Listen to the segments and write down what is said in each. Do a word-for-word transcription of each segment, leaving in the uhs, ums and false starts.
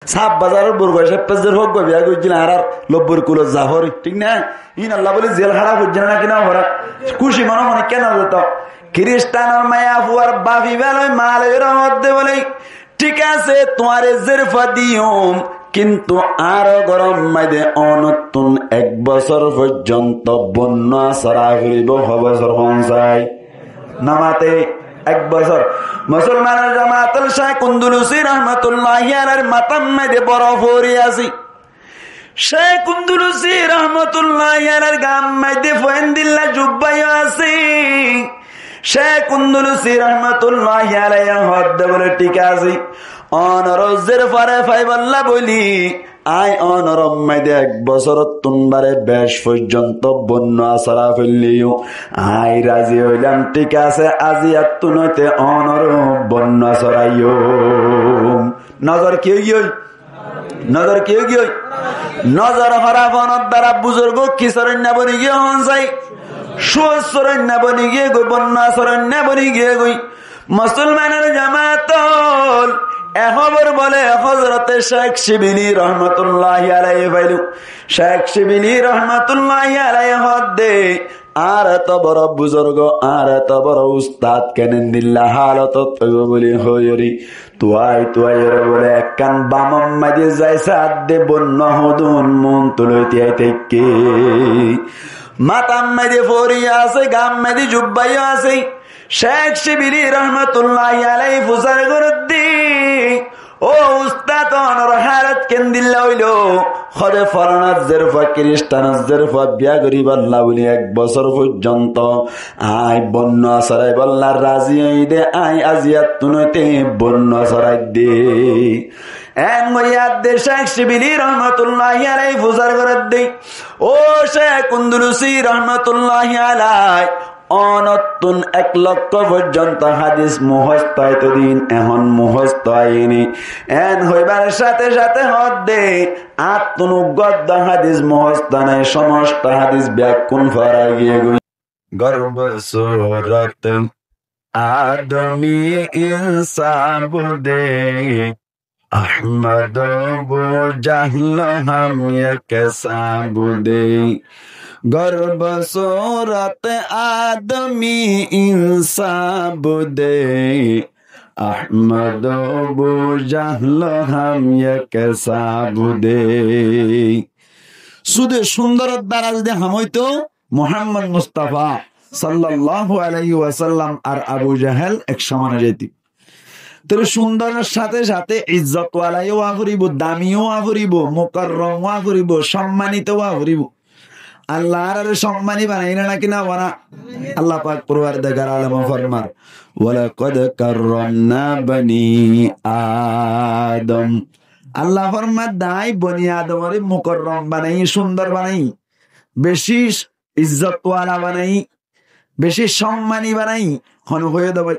Saf bazaror burgua céppezzer hóggua biya goijjíl, añárar lobbur kulot zafori, thík na? Íin Allah bóli ziyal hára foijjé né náki no fore? Kúci mone mone kiyá no zeto? Kiristánor maiyafuar baf ibá loi maa loiyóre hoódde bóle, thík asé, tuáñre zérfa diyum, kintu añáro góror maze onottún ek bosór foijjonto bonnua sora foribó. Ho bosór hoón sai? Namate ek bosór. Musolmanor jamaat ol, Cék Undulusi rahmatulláhi alaihir matár maze boro fori asé. Cék Undulusi rahmatulláhi alaihir gaar maze fuendilla jubba yó asé. Cék Undulusi rahmatulláhi alaihi hoódde bóle, thík asé, onoró zérfare faibolla bóli añí onoró maze ek bosórottún bare bec foijjonto bonnua sora foilleyó añí razi óilam, thík asé, aziyattún óite onoró bonnua soraiyum. Nozor ki óigiyoi? Nozor ki óigiyoi? Nozor hórafonor dara buzurgo ki soroinna boni giyé hoón sai? Cúor soroinna boni giyé goi, bonnua soroinna boni giyé goi. Musolmanor jamaat ol, e hóbor bóle Hózorote Cék Cibili rahmatulláhi alaihi failú. Cék Cibili rahmatulláhi alaihi hoódde, añár eto boro buzurgo, añár eto boro ustad kenendilla hálotot óibo bóli hoiyóre, tuwai tuwaiyóre bóle ekkán bamor maze zai saádde bonnua hodún muúntu loi tiyai táikke. Matár maze fori asé, gaar maze jubba yó asé. Cék Cibili rahmatulláhi alaihi fusár gorédde, ó ustad, onor hálot kendilla óilo? Hoóde, folanar zérfa, kiristánor zérfa biya goríbolla bóli ek bosór foijjonto añí bonnua soraibólla razi óiyi de, añí aziyattún óite bonnua soraidde. Eén hoiyé de Cék Cibili rahmatulláhi alaihi fusár gorédde, ó Cék Undulusi rahmatulláhi alaihi, onottún ek lokko foijjonto hádis muhosto aito din, ehón muhosto aiyé né? Eén hoibar cáte cáte hoódde, añáttún uggwá uggwá hádis muhosto nái, cómosto hádis beggún fora giyé goi. گربه صورت آدمی انسان بوده، احمد و بوجهل هم یک سان بوده. گربه صورت آدمی انسان بوده، احمد و بوجهل هم یک سان بوده. Súde cúndoror dara zodi ham óito, Muhámmod Mustafa sallalláhu alaihi wasallam ar Abu Jahel ek cóman ói zaito. Tóile cúndoror cáte cáte izzot wala yó ówa foribó, dami yó ówa foribó, mukarrom ówa foribó, cómmanito ówa foribó. Allah añárare cómmani banaiyé né náki no bana? Allah pak Porwardigare alome formar, ولقد كرمنا بني آدم. Allah formar de, añí boni Adomore mukarrom banaiyí, cúndor banaiyí, beci izzot wala banaiyí, beci cómmani banaiyí. Hone hoiyé de bái?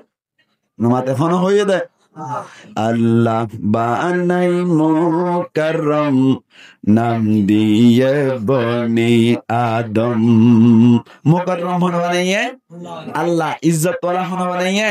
No mate, hone hoiyé de? Allah banai mukarrom, nam diye boni Adam. Mukarrom hone banaiyé? Allah. Izzot wala hone banaiyé?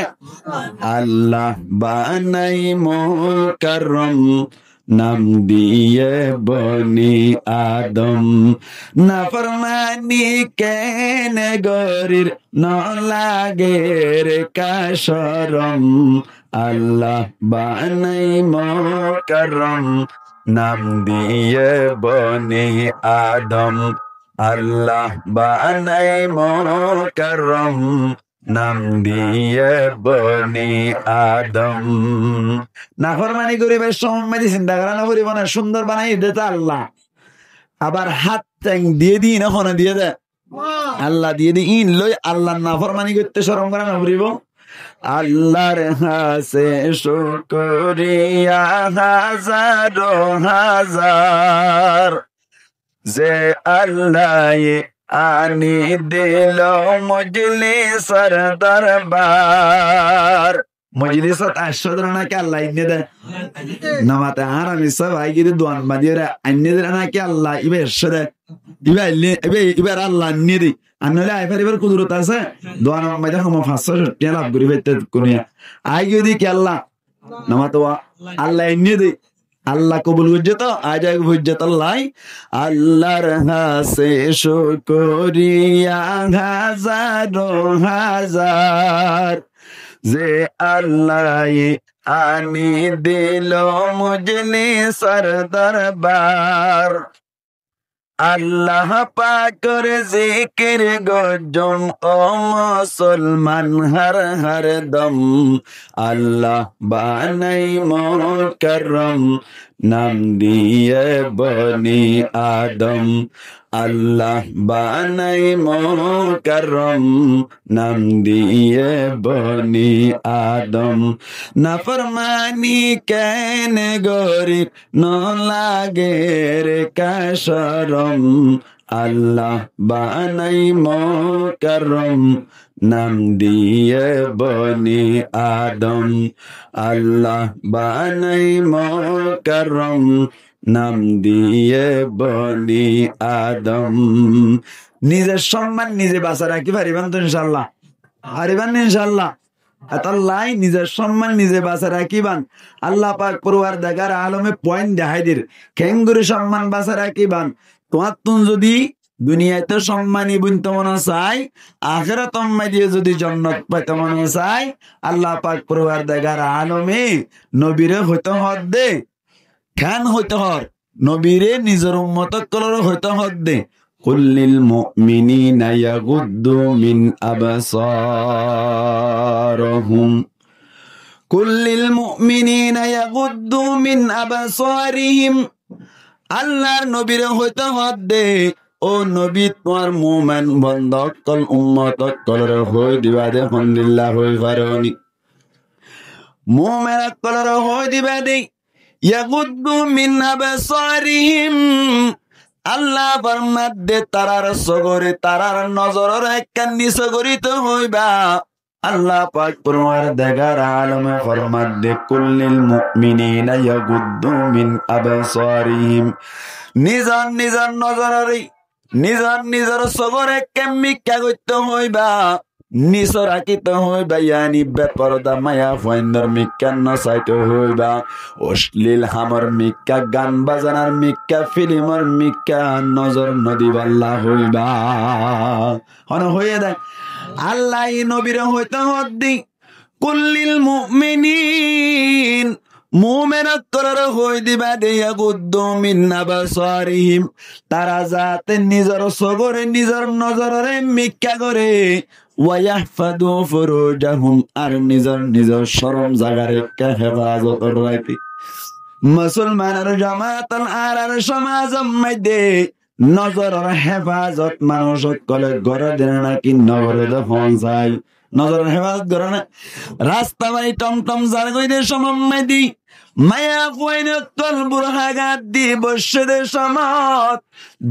Allah banai mukarrom, nam diye boni Adam. Naformani kene gorir, no lager ka corom. Allah banai mukarrom, nam diye boni Adam. Allah banai mukarrom, nam diye boni Adam. Naformani goribar cómot madi sinta gora no foribó né, cúndor banaiyé de to Allah. Abar hát théng diyé de, ine hone diyé de? Allah diyé de, ín loi Allahr naformani goitté corom gora no foribó? Allahr hase cukuriya hazaro hazar, ze Allaye ani dilo mojlisor dorbar. Mojlisot aiccó de náki Allah ainné de? No mate, añára missá bái giyé de duan bañdiyóre ainné de náki Allah, ibá aiccé de. Ibá aille, ibá, ibáre Allah ainné de. Ar noóile ai faribár kudurot asé? Duan bañdiyóre hom fañs cót tiañ laf gorí faitté kuniya. Ai giyé de ki Allah? No mate wa, Allah ainné de. Allah kobul goijjé to, aññí zai foijjí tolla. Allahr hañsé cúkuriya házaro házar, ze Allaye ani dilo mojlisor dorbar. Allah pakor zikir goijjum ó musolman hár hár dom. Allah banai mukarrom, nam diye Boni Adam. Allah banai mukarrom, nam diye Boni Adam. Naformani kene gorir, no lager ka corom. Allah banai mukarrom, nam diye Boni Adam. Allah banai mukarrom, nam diye Boni Adam. Nizor somman nize basai rakí faribán to incállah? Faribán ni incállah? Etolla nizor somman nize basai rakíban. Allah pak forwardegar alome point dehái dir, kengori somman basai rakíban. Tuáñttun zodi duniyait sommani bonito mone sai, akérator maze zodi jonnot faito mone sai, Allah pak forwardegar alome nobire hoito hoódde, keén hoito hoór? Nobire nizor ummot ókkolore hoito hoódde, "Qul lil mu'minina yaghuddu min absarihim." Qul lil mu'minina yaghuddu min absarihim. Allahr nobire hoito hoódde, ó nobi, tuáñr mumen bonda ókkol, ummot ókkolore hoi diba de, hondilla hoi faróni? Mumen ókkolore hoi diba de, yaghuddu min absarihim. Allah formadde, tarar sogore, tarar nozorore ekkán niso gorito hoiba. Allah pak forwardegar alome formadde, "Qul lil mu'minina yaghuddu min absarihim." Nizor nizor nozorore, nizor nizor sogore ekkán mikká goitto hoiba. Niso rakito hoiba, yani beporda maiyafuaindor mikká no saito hoiba, oclil hamor mikká, gan bazanar mikká, filimor mikká nozor no diballa hoiba. Hone hoiye de? Allaye nobire hoito hoódde, "Qul lil mu'minin." Mumen ókkolore hoi diba de, "Yaghuddu min absarihim." Tara zate nizor sogore, nizor nozorore mikká gore. "Wa yahfazu furujahum", ar nizor nizor corom zagare ekká hefazot raike. Musolmanor jamaat, añárar somazor maze nozoror hefazot manúc ókkole gore de né naki no gore de, hon sai? Nozoror hefazot gore né? Rasta bari tomtom zargoi de somot maze maiyafuain ókkol burha gat di boicce de somot,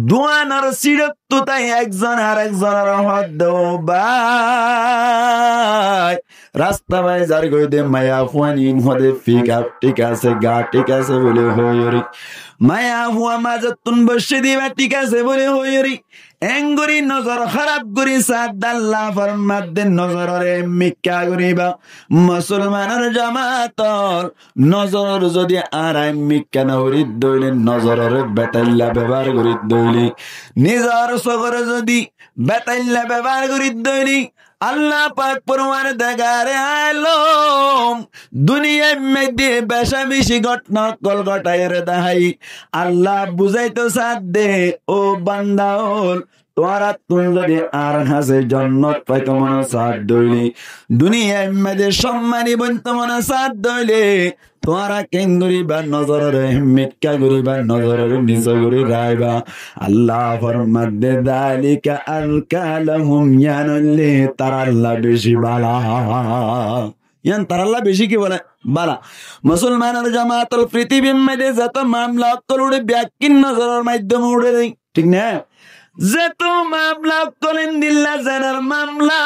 duanor siçot tutai ekzone arekzonore hoódde, "Ó bái, rasta bái zargoi de maiyafuain in hoó de pickup thík asé, gar thík asé" buli hoiyóre. Maiyafua mazottún boicce diba thík asé buli hoiyóre. Engori nozor háraf gori saádde, Allah formadde nozorore mikká goriba. Musolmanor jamaat, nozorore zodi añára mikká no gorí de óile, nozorore betailla bebohar gorí de óile, nizor sogore zodi betailla bebohar gorí de óile, Allah pak forwardegar alom duniyair maze beca beci gótna ókkol gótaiyóre dahái. Allah buzaito saádde, ó banda ókkol, tuáñrattún zodi añár hañsé jonnot faito mone saádde óile, duniyair maze sommani bonito mone saádde óile, tuáñra keén goriba? Nozorore mikká goriba, nozorore niso gori raiba. Allah formadde, "Zalika azka lahum", yián óilde taralla beci bála. Yián taralla beci ki bole? Bála. Musolmanor jamaat, fitibir maze zeto mamla ókkol uçe bekkín nozoror maiddome uçe de, thík na? Zeto mamla ókkol endilla zenor mamla,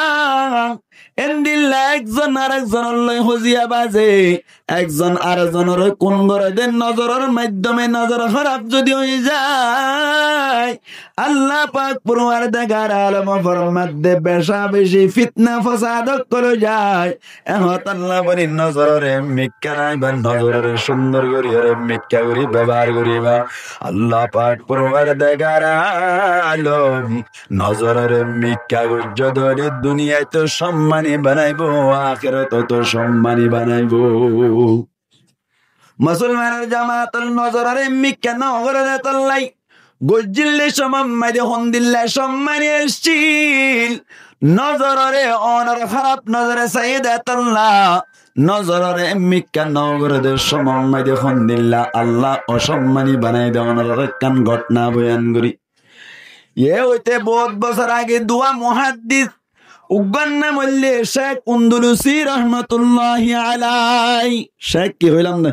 Endilla ekzon arekzonor loi hoziya baze, ekzon arekzonoré kun gore de nozoror maiddome, nozor hóraf zodi ói zai, Allah pak porwardegar alome formar de beca beci fitna fosad ókkol ói zai. E hotálla boli nozororé mikká naiba, nozororé cúndor gorí ore mikká gorí bebohár goríba. Allah pak porwardegar alom nozororé mikká goijjó de óile duniyait commani banaibó, akératot commani banaibó. Musolmanor jamaat ol, nozororé mikká no gore de tollai, goijjíl de somot maze hondilla commani aiccíl, nozororé onor hóraf nozore saiyé de tolla, nozororé mikká no gore de somot maze hondilla Allah ocommani banai de, onoré ekkán gótna boyan gorí. Ye óite bout bosór age duwa muháddis, uggwar nam óilde Cék Undulusi rahmatulláhi alai. Cék ki hoilam de?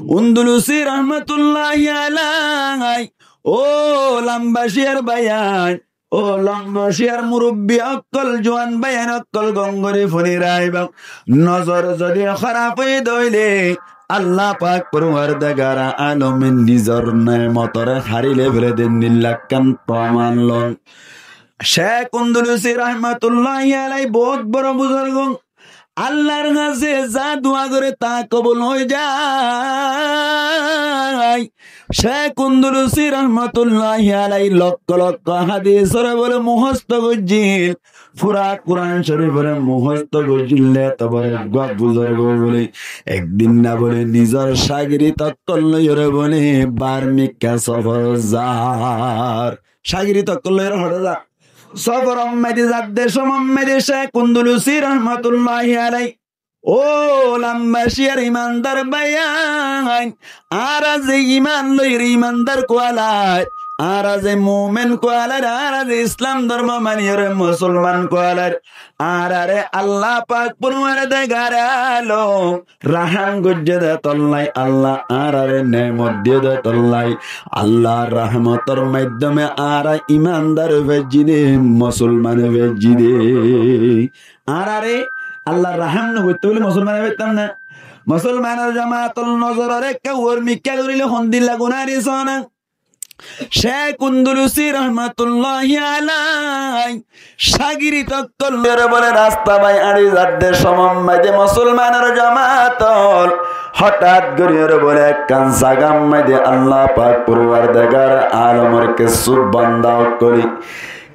Undulusi rahmatulláhi alai. Ó lamba ciyar báiyain, ó lamba ciyar murubbi ókkol, juwan báiyain ókkol, gom gorí fúni raibá. Nozor zodi hóraf ói de óile, Allah pak porwardegar alome nizor nemotoré hári loi fele de, endilla ekkán proman lon. Cék Undulusi rahmatulláhi alai bout boro buzurg, Allahr hañse za dua gore ta kobul ói zai. Cék Undulusi rahmatulláhi alai lokko lokko hádis ore bole muhosto goijjíl, fura Kuran Córiforé muhosto goijjíl de, eto boro eggwá buzurg bole, ek din na bole nizor cágirit ókkol loi ore bole bar mikká sofor zar. Cágirit ókkol loi ore hoçé zar? Soforor maze zadde somot maze Cék Undulusi rahmatulláhi alai, ó lamba ciyar imandar báiyain, añára ze iman loir imandar kuwalai, añára ze mumin kuwalai, añára ze Islam dormo maniyore musolman kuwalai, añárare Allah pak porwardegar alom rahám goijjé de tollai, Allah añárare nemot diyé de tollai, Allah rahmotor maiddome añára imandar ói faijjí de, musolman ói faijjí de. Añárare Allah rahám no goittó buli musolman ói faittam na. Musolmanor jamaat ol, nozororé ekka uore mikká goríle hondilla guná de sóna. Cék Undulusi rahmatulláhi alai cágirit ókkol loi ore bole rasta bai áñçi zadde somot maze musolmanor jamaat ol, hotát gorí ore bole ekkán zagar maze Allah pak porwardegar alomor kessú banda ókkole,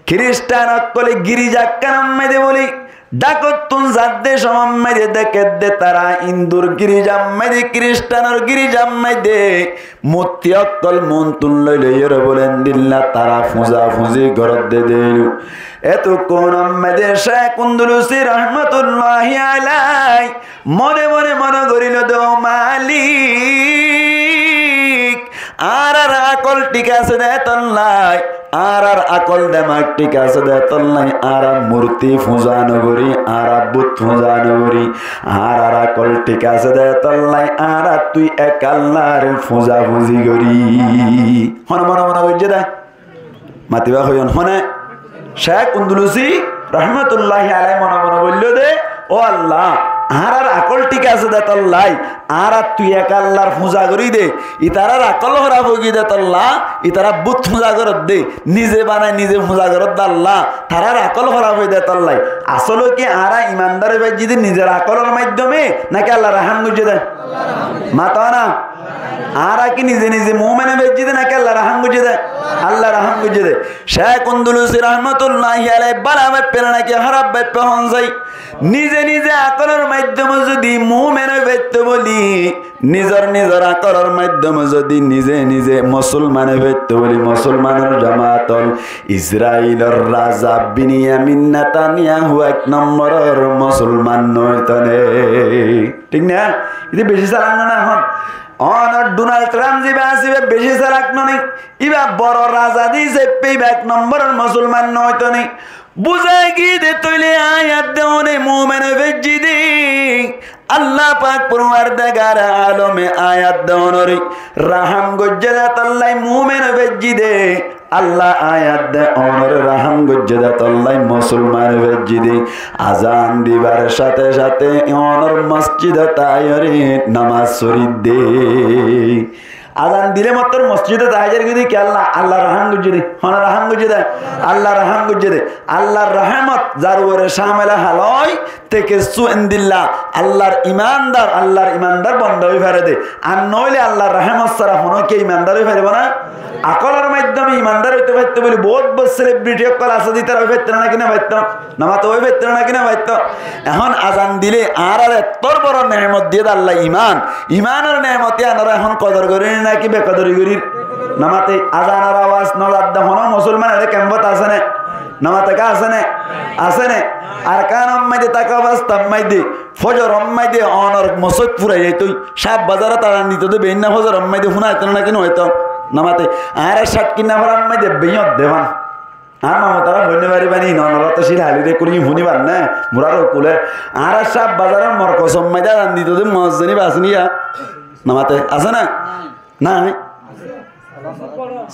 kiristan ókkole girija ekkánor maze bole Dhákottún zadde somot maze dekédde tará Hindur gírijar maze, Kiristanor gírijar maze murti ókkol muúntun loi loiyóre bóle endilla tará fuzafuzi goródde deilú. Etukkunor maze Cék Undulusi rahmatulláhi alai mone mone mone gorílde, ó Malik, añárar akól thík asé dé tollá, añárar akól demak thík asé dé tollá, añára murti fuza nogorí, añára bút fuza nogorí, añárar akól thík asé dé tollá, añára tui ek Allar fuzafuzi gorí. Hone mone mone goijjé dé? Matibá hoiyón hone? Cék Undulusi rahmatulláhi alai mone mone goilló dé, ó Allah, añárar akól thík asé dé tollá, añára tui ek Allar fuza gorí dé, itarár akól hóraf óigiyé dé tollá, itará bút fuza gorédde, nize banai nize fuza gorédde Allah, tarár akól hóraf óiye dé tollá. Asóle ki añára imandar ói faijjí dé nizor akólor maiddome, náki Allah rahám goijjé dé? Mató na. Añára ki nize nize muúmen ói faijjí dé náki Allah rahám goijjé dé? Allah rahám goijjé dé. Cék Undulusi rahmatulláhi alai bála báippe náki hóraf báippe hon sai? Nize nize akólor maiddome zodi muúmen ói faittó bóli, nizor nizor akólor maiddome zodi nize nize musolman ói faittó bóli, musolmanor jamaat ol, Israilor raza Binyamin Netanyahu ek nombóror musolman noóito né. Thík na? Ite beci salak no né ehón? Ónor Donald Trump ziba asé, iba beci salak no né? Iba boro raza de zeppe iba ek nombóror musolman noóito né? Buzá giyé dé toilé ayat de óne muúmen ói faijjí dé. Allah pak forwardigare alome ayat de ónore rahám goijjé dé tollá muúmen ói faijjí dé. Allah aññí adde ónore rahám goijjé dé tollá musolman ói faijjí dé. Azan dibar cáte cáte ónor mosjidot aiyóre nomás foridde. Azan dilé mottor mosjidot aiyóre giyé dé ki Allah, Allah rahám goijjé dé. Hone rahám goijjé dé? Allah rahám goijjé dé. Allar rahmot zar uore cámela hál ói, te kessú endilla Allar imandar, Allar imandar bonda ói fare dé. Ar noóile Allar rahmot sára honókiye imandar ói faribó ná. Akolor maiddome imandar óito faitto buli bout bor celebrity ókkol asé dé, ítara ói faittó ná náki no faittó? Nomate ói faittó ná náki no faittó? Ehón azan dilé añárar ettór boro neemot diyé dé Allah iman. Imanor neemot yíanor ehón kodor gorír náki bekodori gorír? Nomate azanor awaz nozar dé honó musolman ere kempot asé né? Nomate ká asé né? Asé né? Arkanor maidé táka obostár maidé, fozoror maidé ónor mosóit furai zaitó, Cák Bazarot azan dito dé, beinna fozoror maidé fúna zaitó ná náki no zaitó? Nomate añára cát kinna forar maidé beiyót dé fán. Añár mamutara fúni faribá ni, nonora to cíl halí dé kuli fúnibar né, murar ókkole. Añára Cák Bazaror morkosor maidé azan dito dé, muazzin asé né yá? Nomate asé né? Nái.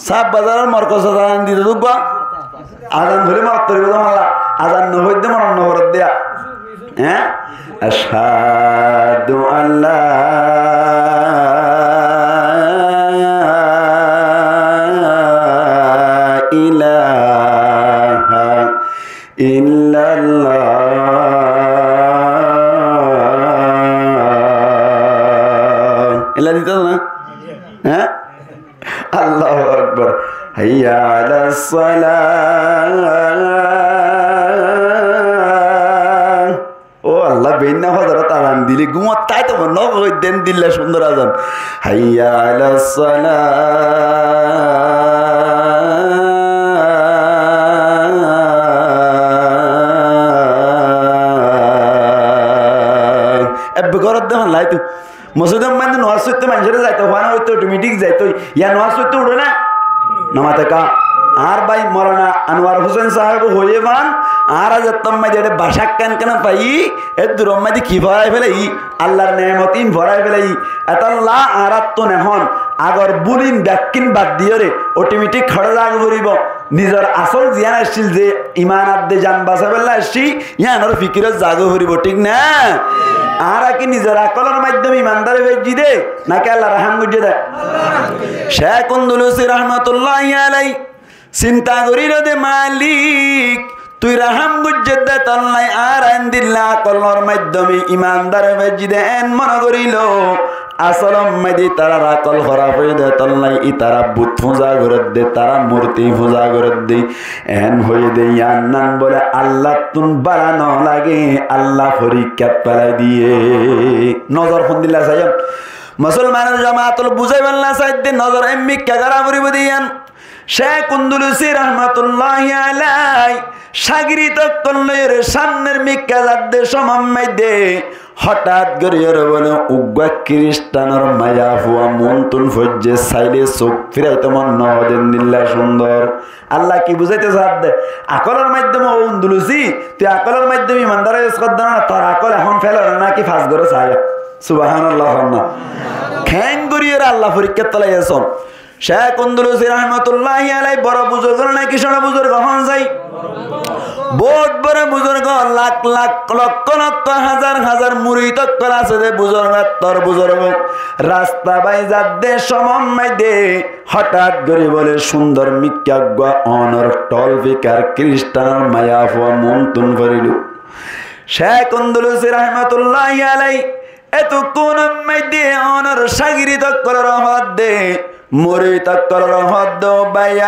Cák Bazaror morkosot azan dito dé uggwá. Azan hoilé monot foribó dé malla. Azan no hoilé monot no foredde yá. Eé? أشهد أن لا إله إلا الله. Ella dito na? Eé? Allahu Akbar. حي على الصلاة. Ó Allah, beinna fozorot azan dilé gúmot táito mone no hoóidde, endilla cúndor azan. حي على الصلاة. Ebbe górot dé fán laitu. Mosjidor maidé nomás foitto maincóre zaito fán óito, otometik zaito, yá nomás foitto uçé ná? Nomate ká? Añár bái Moulana Anwar Hosen sáhebe hoiyé fán, añára zettót maidé eçé bacá ekkán ekkán faiyí, eddurór maidé ki forai felaiyí? Allar neemot ín forai felaiyí. Etolla añárattún ehón agor búlin bekkín bad diyóre otometik hoçé zaga foribó. Nizor asól ziyán accíl, ze iman adde zan basaibólla accíl, yíanor fikirot zaga foribó, thík ná? Añára ki nizor akolor maiddome imandar ói faijjí dé, náki Allar rahám goijjé dé? Cék Undulusi rahmatulláhi alái sinta goríl dé, Malik, tui rahám goijjós dé tollá añára endilla akolor maiddome imandar ói faijjí dé, eén mone goríl. Asolor maidé ítarar akol hóraf óiye dé tollá ítara but fúza gorédde, ítara murti fúza gorédde. Eén hoiyé dé yían nan bóle Allattún bála no lage, Alla forikkat félai diyé. Nozor hondilla saiyón. Musolmanor jamaator buzáibolla saidde nozor emmikká gorá foribó dé yían. Cék Undulusi rahmatulláhi alái cágirit ókkol loiyóre cámner mikká zadde cómot maidé hotát goríyoré bóle uggúa kiristhánor maiyafua muúntun foijjé, sailé suk firaito mon noó dé endilla cúndor. Alla ki buzáito saádde? Akolor maiddome, ó Undulusi, tui akolor maiddome imandar óiyos hoddé ná, tor akol ehón fél óile náki fas goró saiyó. Subhánallah hoó na. Keéngoríyoré Alla forikkat félaiye soón. Cék Undulusi rahmatulláhi alái boro buzurgór náki cóñço buzurgó hoón sai? Bout boro buzurgó, lak lak, lokkó lokkó, házar házar murid ókkol asé dé buzurgóttor buzurgó. Rasta bái zadde cómot maidé hotát gorí bóle cúndor mikká uggúa ónor thol fikár kiristhánor maiyafua muúntun foriló. Cék Undulusi rahmatulláhi alái etukkúnor maidé ónor cágirit ókkolóre hoódde, murid ókkolóre hoódde, ó báiyain,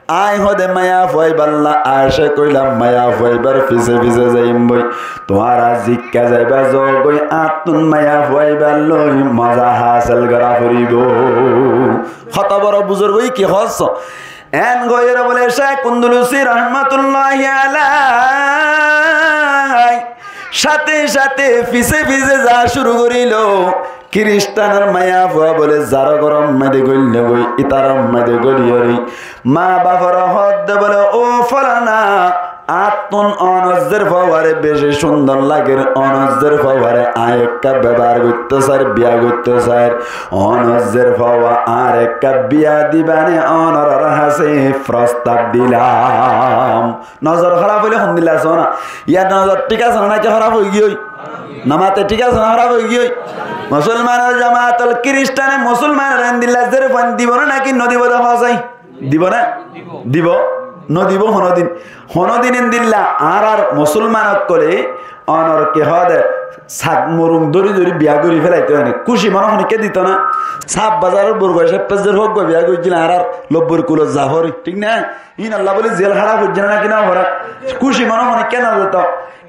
aññí hoódde maiyafua ibálla acék óilam, maiyafua ibár fisé fisé zaiyum goi. Tuáñra zikká zaiba zoó goi, añáttun maiyafua ibár loi moza hásil gorá foribó. Hotó boro buzurgó ki hoósso? Eén hoiyóre bóle Cék Undulusi rahmatulláhi alái cáte cáte fisé fisé zaa cúru gorílo. Kiristhánor maiyafua bóle zaró góror maidé góillogói, ítarar maidé góliyoré maa baforé hoódde bóle, ó fólana, Añáttun onor zérfuaware beci cúndor lager, onor zérfuaware añí ekká bebohár goittó sair, biya goittó sair. Onor zérfuawa añáre ekká biya dibá né, onoror hañsé frostaf dilam. Nozor hóraf óile hondilla asé na? Yar nozor thík asé na náki hóraf óigiyoi? Nomate thík asé na hóraf óigiyoi? Musolmanor jamaat ól, kiristane musolmanore endilla zérfuain dibó né náki nodibó de hoó sai? Dibó né? Dibó. Nodibó honodin. Honodin endilla añárar musolman ókkole onor ki hoó de sak murung dóri dóri biya gorí félaitó né. Kúci mone honikká dito na. Saf bazaror burgua céppezzer hóggua biya goijjíl añárar lobbor kulot zafóri. Thík na? Ínolla bóli ziyól háraf óijje né náki no fore? Kúci mone honikká no dito.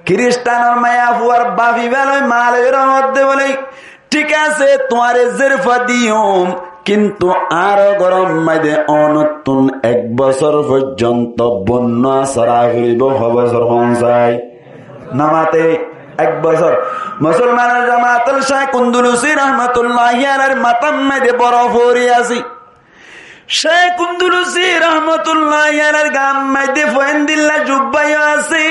Kiristanor maiyafuar baf ibá loi maa loiyóre hoódde bóle, thík asé, tuáñre zérfua diyum, kintu añáro góror maze onottún ek bosór foijjonto bonnúa sóra foribó. Hó bosór hoón sai? Nomate ek bosór. Musolmanor jamaat ól, Cék Undulusi rahmatulláhi alaihir matár maze boro fori asé. Cék Undulusi rahmatulláhi alaihir gaar maze fuaindilla jubba yó asé.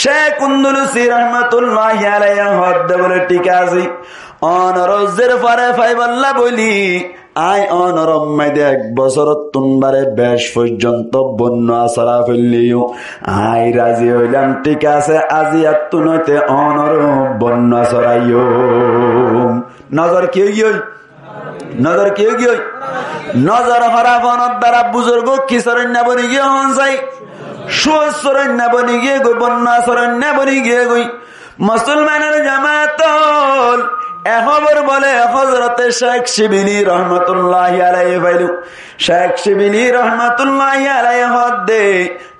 Cék Undulusi rahmatulláhi alaihi hoódde bóle, thík asé, onoror zérfuare faibolla bóli añí onoror maze ek bosórottún bare bec foijjonto bonnúa sóra foilleyó añí razi óilam, thík asé, aziyattún óite onoró bonnúa sóraiyum. Nozor ki óigiyoi? Nozor ki óigiyoi? Nozor hóraf ónor dara buzurgó ki sóroinna boni giyé hoón sai? Cúor sóroinna boni giyé goi, bonnúa sóroinna boni giyé goi. Musolmanor jamaat ól, e hóbor bóle Hózorote Cék Cibili rahmatulláhi alaihi failú. Cék Cibili rahmatulláhi alaihi hoódde,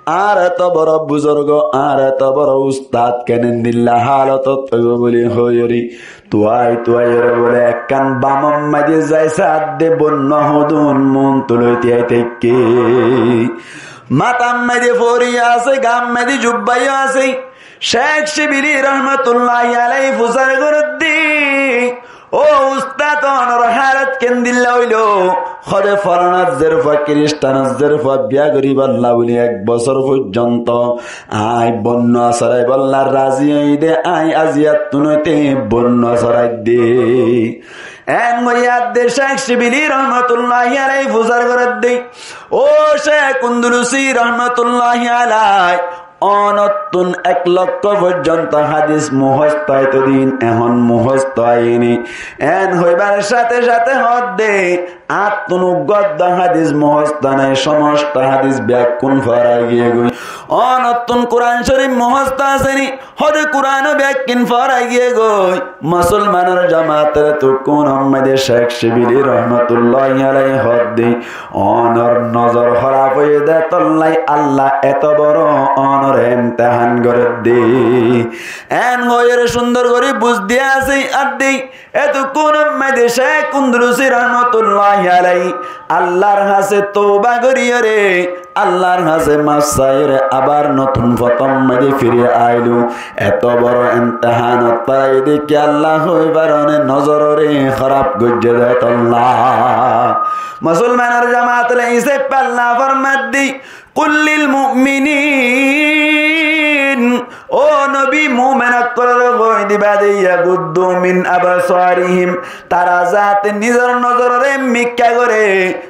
añár eto boro buzurgó, añár eto boro ustad kenendilla hálotot óibo bóli hoiyóre, tuwai tuwaiyóre bóle ekkán bamor maze zai saádde bonnúa hodún muúntu loi tíai táikke. Matár maze fori yó asé, gaar maze jubba yó asé. Cék Cibili rahmatulláhi alaihi fusár gorédde, ó ustad, onor hálot kendilla óilo? Hoóde, folanar zérfua, kiristanor zérfua biya goríbolla bóli ek bosór foijjonto añí bonnúa sóraibólla razi óiyide, añí aziyattún óite bonnúa sóraidde. Eén hoiyé adde Cék Cibili rahmatulláhi alaihi fusár gorédde, ó Cék Undulusi rahmatulláhi alaihi, onottún ek lokkó foijjonto hádis muhosto etodin, ehón muhosto óiyeni. Eén hoibar sáte sáte hoódde, añáttún uggúa uggúa hádis muhosto nái, somosto hádis beggún fora giyé goi. Onottún Kuran Córif muhosto asé ni? Hoóde, Kuranó beggín fora giyé goi. Musolmanor jamaator etukkúnor maze Cék Cibili rahmatulláhi alaihi hoódde, onor nozor hóraf óiye dé tolla Alla eto boro onore emtehán gorédde. Eén hoiyóre cúndor gorí buz diya asé adde, etukkúnor maze Cék Undulusi rahmatulláhi alaihi Allar hañsé touba goríyore, Allar hañsé maf saiyóre, abar notun fotór maze firi ailó. Eto boro emtehánot fórai dé ki Alla hoi faron né, nozororé hóraf goijjé dé tolla. Musolmanor jamaat ól, isáfe Alla formadde, "Qul lil mu'minin", ó nobi, mumen ókkolore hoi diba dé, "yaguddu min absarihim", tará zate nizor nozororé mikká goré.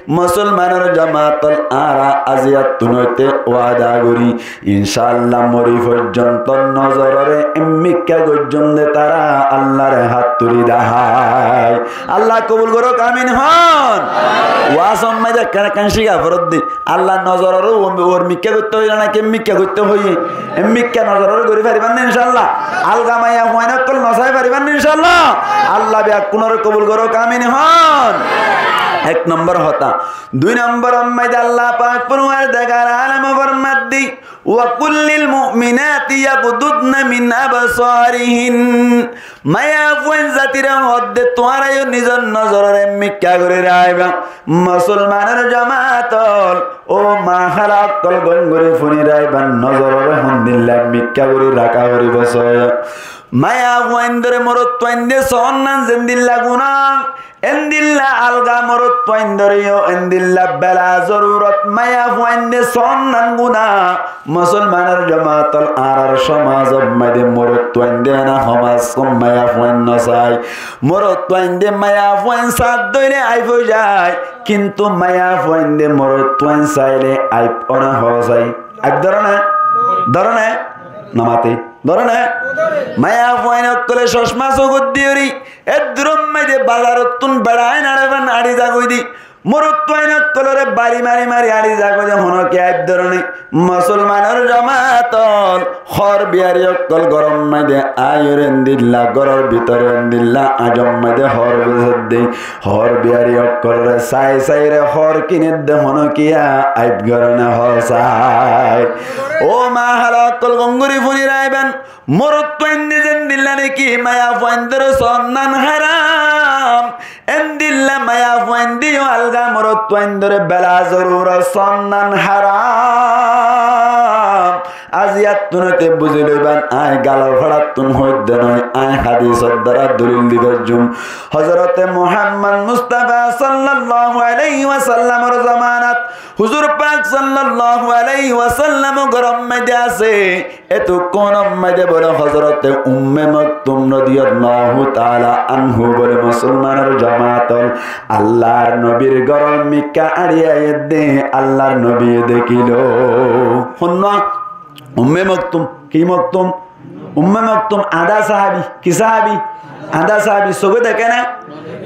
Musolmanor jamaat ól, añára aziyattún óite wada gorí, incáalla mori foijjonto nozororé mikká goijjum dé tará Allare hát tuli dahái. Alla kobul gorók, amin hoón. Waazor maze ekkán ekkán cíka foredde. Allar nozororé uor mikká goittó hoiyé náki mikká goittó hoiyé? Mikká nozororé gorí faribán né incáalla? Alga maiyafuain ókkol nosai faribán né incáalla? Alla beggúnoré kobul gorók, amin hoón. Ek nombor hotá. Dui nombor maze Alla pak forwardegare alome formadde, "Wa qul lil mu'minati yaghdudna min absarihin." Maiyafuain zatire hoódde, tuáñra yó nizor nozororé mikká gorí raikba. Musolmanor jamaat ól, ó ma hála ókkol, gom gorí fúni raikba, nozororé hondilla mikká gorí raká foribó sóiyo. Maiyafuaindóre morotfuainde soónnan zendilla guná, Endilla alga morotfuaindóre yó endilla bela zorurot, maiyafuainde sonnán guná. Musolmanor jomaat ol, añárar somazot maze morotfuainde na homaz hom maiyafuain no sai. Morotfuainde maiyafuain sat dóile aib ói zai, kintu maiyafuainde morotfuain saile aib óna hosai. Aib dóre né? Dóre né? No mate. Dóre né? Maiyafuain ókkole cosma sógot diyóri, eddurór maze bazarottún beçain añçe fán añçi zagói de. Morotfuain ókkolore bari mari mari añçi zagói de, honó ki aib dóre né? Musolmanor jomaat ol, hór biyari ókkol góror maze aiyóre endilla góror bútore endilla añzor maze hór besódde. Hór biyari ókkolore sai saire hór kinédde, honó kiyá aib goré né hosai. Ó ma hala ókkol, gom gorí fúni raibán, morotfuainde zendilla niki maiyafuaindóre sonnán haram, endilla maiyafuainde yó alga morotfuaindóre bela zorurot sonnán haram. Aijjattún óite buzí loibán, añí galor fáçattún hoóidde noó, añí hádisor duara dolil di goijjum. Hozorote Muhammod Mustafa sallallahu alaihi wasallamor zomanat, huzur pak sallallahu alaihi wasallamor góror maze asé, ettókkon maze bóle hozorote Umme Moktum rodiyallahu taala anhu bóle musolmanor jomaat ol, Allar nobir góror mikká añçi aiyédde, Allar nobiye dekílo. Honnúa? Umme Moktum. Ki Moktum? Umme Moktum añdá sahabi. Ki sahabi? Añdá sahabi. Sóge deké né?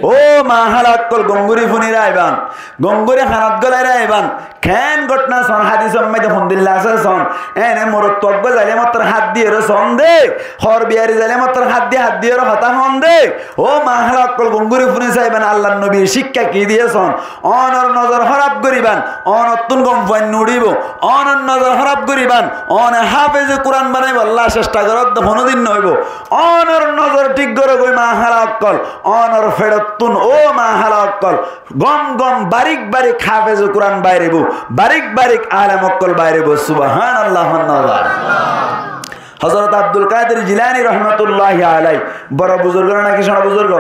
Ó ma hala ókkol, gom gorí fúni raibán, gom gorí hanot gólai raibán. Keén gótna soón, hádisor maze hondilla asé soón. Ene morotfua uggúa zaile mottor hát diyóre soón de, hór biyari zaile mottor hát di, hát diyóre hotá hoón de. Ó ma hala ókkol, gom gorí fúni saibán, Allar nobiye cíkka ki diyé soón. Ónor nozor hóraf goríban, ónottún gom fuain no uçíbo. Ónor nozor hóraf goríban, óne háfeze Kuran banaibólla cesta goródde, honódin no óibo. Ónor nozor thík gorógoi ma hala ókkol, ónor feçottún, ó ma hala ókkol, gom gom barík barík háfeze Kuran bairibó, barík barík alem ókkol bairibó. Subhánallah, honná zar. Hozorot Abdul Kadir Jilani rohmotulláhi alai boro buzurgo né náki cóñço buzurgo?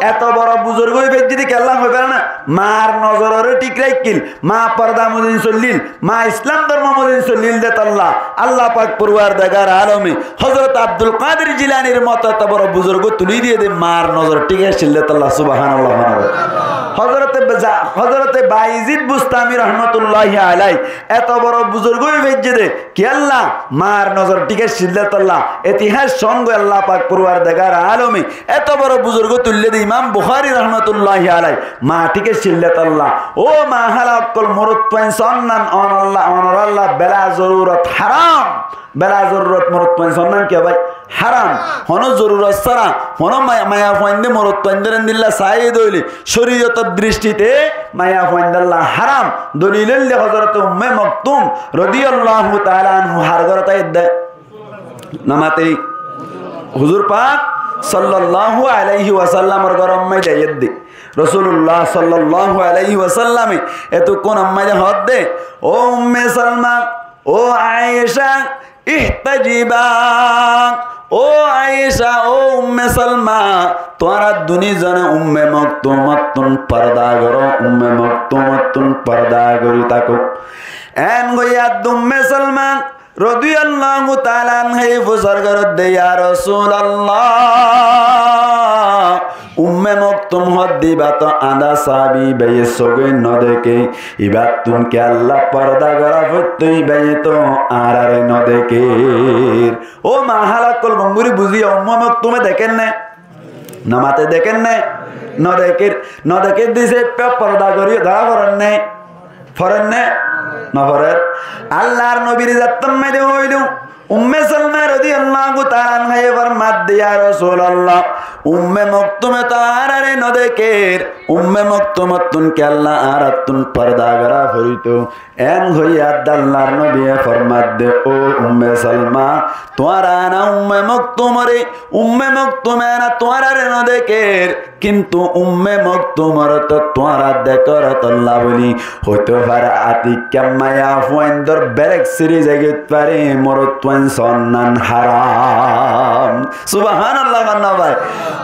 Eto boro buzurgo ói faijjé de kiyólla hoibar na? Mar nozororé thík raikkíl, ma porda mozin soillíl, ma Islam dormo mozin soillíl de tolla Allah pak porwardegar alome Hozorot Abdul Kadir Jilanir moto eto boro buzurgo tulí diyé de mar nozor thík accíl de tolla. Subhánallah. Hozorote Ba-, Hozorote Baizid Bustami rohmotulláhi alai eto boro buzurgo ói faijjé de kiyólla? Mar nozor thík accíl de tolla. Etihas cóñgoi Allah pak porwardegar alome eto boro buzurgo tuillé de Imam Buhári rohmotulláhi alai, ma thík accíl de tolla. Ó ma hala ókkol, morotfuain sonnán ónolla, ónoralla bela zorurot haram. Bela zorurot morotfuain sonnán kiyó bái? Haram. Honó zorurot sára, honó maiya, maiyafuainde morotfuaindóre endilla saiyé de óile córiyotor drishtite maiyafuaindolla haram. Dolil óilde Hozorote Umme Moktum rodiyallahu taala anhu har górot aiyédde? No mate. Huzur pak sallallahu alaihi wasallamor góror maze aiyédde. Rosulullah sallallahu alaihi wasallame ettókkon maze hoódde, ó Umme Salma, ó Aisha, ihtajiba, ó Aisha, ó Umme Salma, tuáñra duní zone Umme Moktumottún porda goró, Umme Moktumottún porda gorí táko. Eén hoiyé de Umme Salma rodiyallahu taala anhaye fusár gorédde, ya Rosulallah, Umme Moktum hoódde ibá to añdá sahabi, ibáye sóge no deké, ibáttún kiyólla porda gorá foittó, ibáye to añáráre no dekér. Ó ma hala ókkol, gom gorí buzíyo, Umme Moktume dekér né? No mate, dekér né? No dekér. No dekér de ísafe porda gorí gorá forer né? Forer né? No forer. Allar nobire zattór maze hoóilo, Umme Salma rodiyallahu taala anhaye formadde, ya Rosulallah, Umme Moktume to añáráre no dekér, Umme Moktumottún kiyólla añáráttun porda gorá forito? Eén hoiyé de Allar nobiye formadde, ó Umme Salma, tuáñra eéna Umme Moktumoré, Umme Moktume eéna tuáñráre no dekér, kintu Umme Moktumoré to tuáñra dekór tolla bóli hoitó fare, atikká maiyafuaindór berek síri zaigói fare, morotfuain Sonnan haram. Subhanallah, manna bái.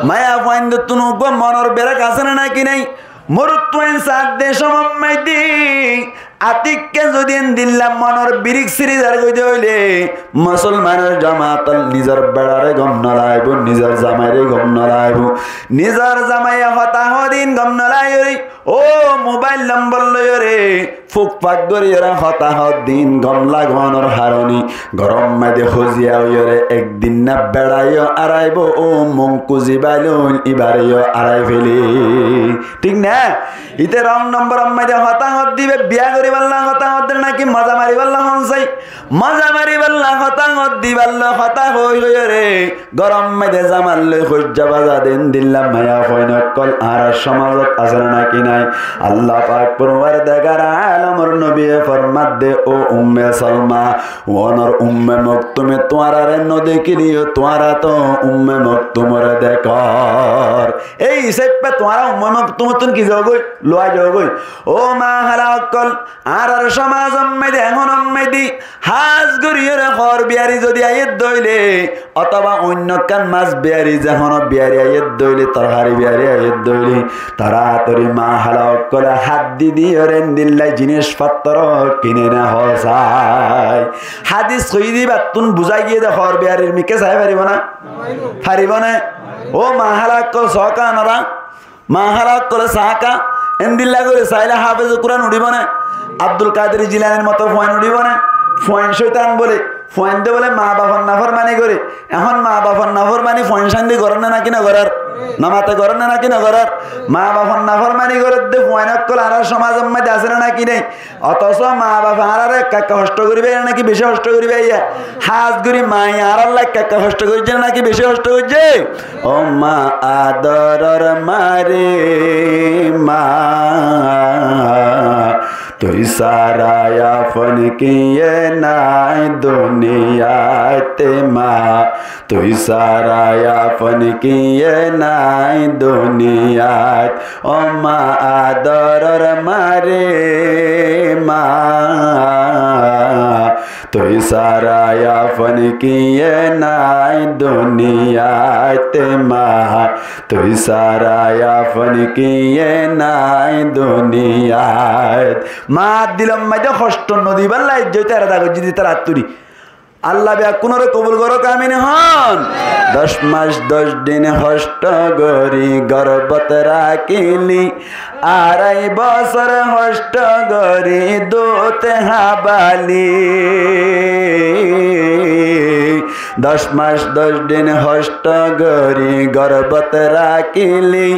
Maiyafuaindóttun uggúa monor berek asé né náki nái? Morotfuain saádde cómot maidé atikká zodi endilla monor birík síri zargói de óile, musolmanor jamaat ól, nizor beçaré gom no laibó, nizor zamairé gom no laibó, nizor zamaiye hotá hoó din gom no laibó. Ó mobail lombor loiyóre fuk fak goríyore hotá hoó din gom lagonor haroné góror maidé hoziya óiyore ek din na beçaiyó araibó, ó monkuzi bailón ibáre yó arai féle. Thík na? Íte rong nombor maidé hotá hoó dibe, biya goríballa hotá hoó de náki moza mariballa hon sai? Moza mariballa hotá hoó diballa hotá hoói hoóiyore góror maidé zamai loi hoijja baza de endilla maiyafuain ókkol añárar cómazot asé né náki nái? Allah pak forwardegar alomor nobiye formadde, ó umme Salma, onor umme Moktume tuáñrare no dekíle yó tuáñra to umme Moktumore dekór. Ei hísafe tuáñra umme Moktumottún ki zogói? Luwai zogói. Ó ma hála ókkol, añárar cómazor maidé, ehón maidé hás goríyore hoor biyari zodi aiyé de óile, otóba oinno ekkán mas biyari, ze honó biyari aiyé de óile, torhari biyari aiyé de óile, toratori ma hála ókkole hát di diyore endilla jinis fottor kine né hoó sai. Hádis hoiyé de íbattún buzá giyé de hoor biyarir mikká sai faribó na? Faribó na? Ó ma hála ókkol, soóka onora. Ma hála ókkole saáka, endilla gorí sailé háfeze Kuran uçíbo né? Abdul Kadir Jilanir moto fuain uçíbo né? Fuain cóitan bóle, fuainde bóle ma bafor naformani goré. Ehón ma bafor naformani fuain cóinde gorér né náki no gorér? Namate gorér né náki no gorér? Ma bafor naformani gorér de fuain ókkol añárar cómazor maidé asé né náki nái? Otóso ma bafe añáráre ekka ekka hoctho gorí faiyé né náki beci hoctho gorí faiyé? Hás gorí maye añárálla ekka ekka hoctho goijjé né náki beci hoctho goijjé? Ó ma adoror ma re ma, tui sára afon kiyé nái duniyait ma. Tui sára afon kiyé nái duniyait, ó ma adoror ma re ma. Tui sára afon kiyé nái duniyait ma. Tui sára afon kiyé nái duniyait. Mar dilor maze hoctho no dibálla ijjot erada goijjé de ítarar attúri. Allah beggúnore kobul gorouk, amin hon. Doc mac doc din hoctho gorí gorbot rakíli, arai bosór hoctho gorí dut hábaili. Doc mac doc din hoctho gorí gorbot rakíli,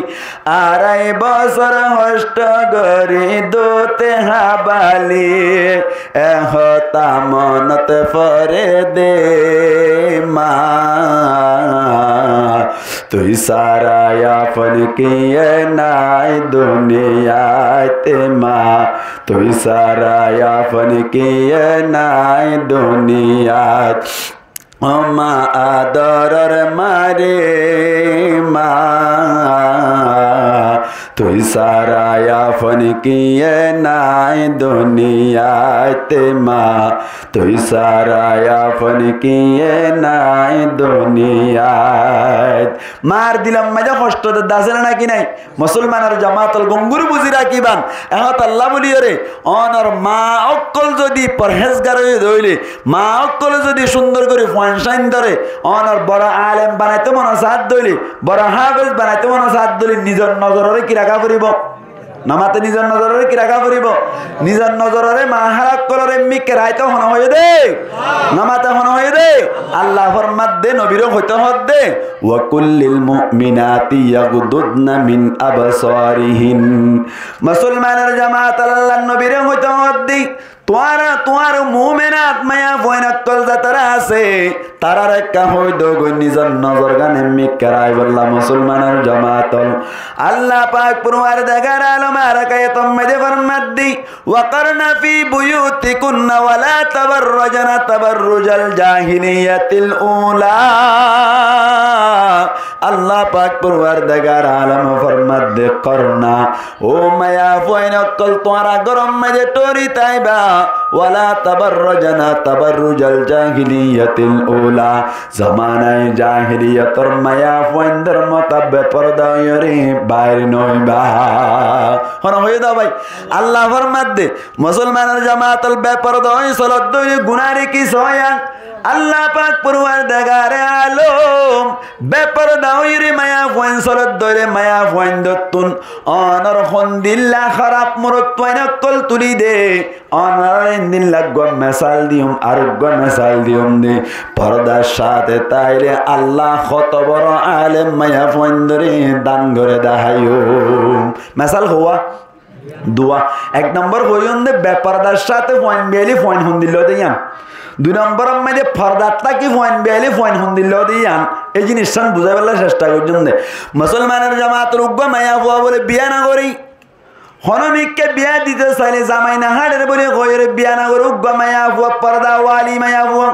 arai bosór hoctho gorí dut hábaili, e hotá monot fore de ma. Tui sára afon kiyé nái duniyait ma. Tui sára afon kiyé nái duniyait. Ó ma adoror ma re ma, tui sára afon kiyé nái duniyait ma, tui sára afon kiyé nái duniyait. Mar dilor maze hoctho de asé né náki nái? Musolmanor jamaat ól, gom gorí buzí rakíban, e hotá Allah bóliyoré, onor ma ókkol zodi forhézgar óiye de óile, ma ókkole zodi cúndor gorí fuain sáin dóre, onor boro alem banaito mone saá de óile, boro háfez banaito mone saá de óile, nizor nozororé ki raká foribó? Namate nizor nozororé ki raká foribó? Nizor nozororé, ma hála ókkoloré mikká raito hone hoiyé de? Namate hone hoiyé de? Allah formadde, nobiré hoito hoódde, "Wa kullil mu'minati yaghdudna min absarihin." Musolmanor jamaat, Allar nobiré hoito hoódde, tuáñra, tuáñr mumenat maiyafuain ókkol zatará asé, taráre ekká hoi dogói nizor nozorgán mikká raibólla musolmanor jamaat ól. Allah pak forwardegar alom ar ek ayator maze formadde, "Wa qarna fi buyutikunna wa la tabarrajna tabarrujal jahiliyatil ula." Allah pak forwardegar alom formadde, "Korna, ó maiyafuain ókkol, tuáñra góror maze thóri táiba, wala tabarrajna tabarrujal jahiliyatil ula." Zomanai jahiliyator maiyafuaindor moto beforda óiyore bair noóiba. Hone hoiyé dé bái, Allah formadde, musolmanor jamaat ól, beforda ói solodde óile gunar ki sóiya? Allah pak forwardegare alom beforda óiyore maiyafuain solodde óile maiyafuaindottún onor hondilla hóraf morotfuain ókkol tuli de. Onorare endilla uggwá mesal diyum, ar uggwá mesal diyum de. Fordar sáte táile Allah hoto boro alem maiyafuaindore dan gore deháiyum. Mesal hoó? Duwá. Ek nombor hoiyum de befordar sáte fuain biyali fuain hondilla de yián. Dui nomboror maze fordat táki fuain biyali fuain hondilla de yián. Ei jinissan buzáibolla cesta goijjum de. Musolmanor jamaat ól, uggwá maiyafua bóle biya no gore, hono mikká biya dito saile zamai no háçer bóli hoiyore biya no gore uggwá maiyafua, forda wali maiyafua.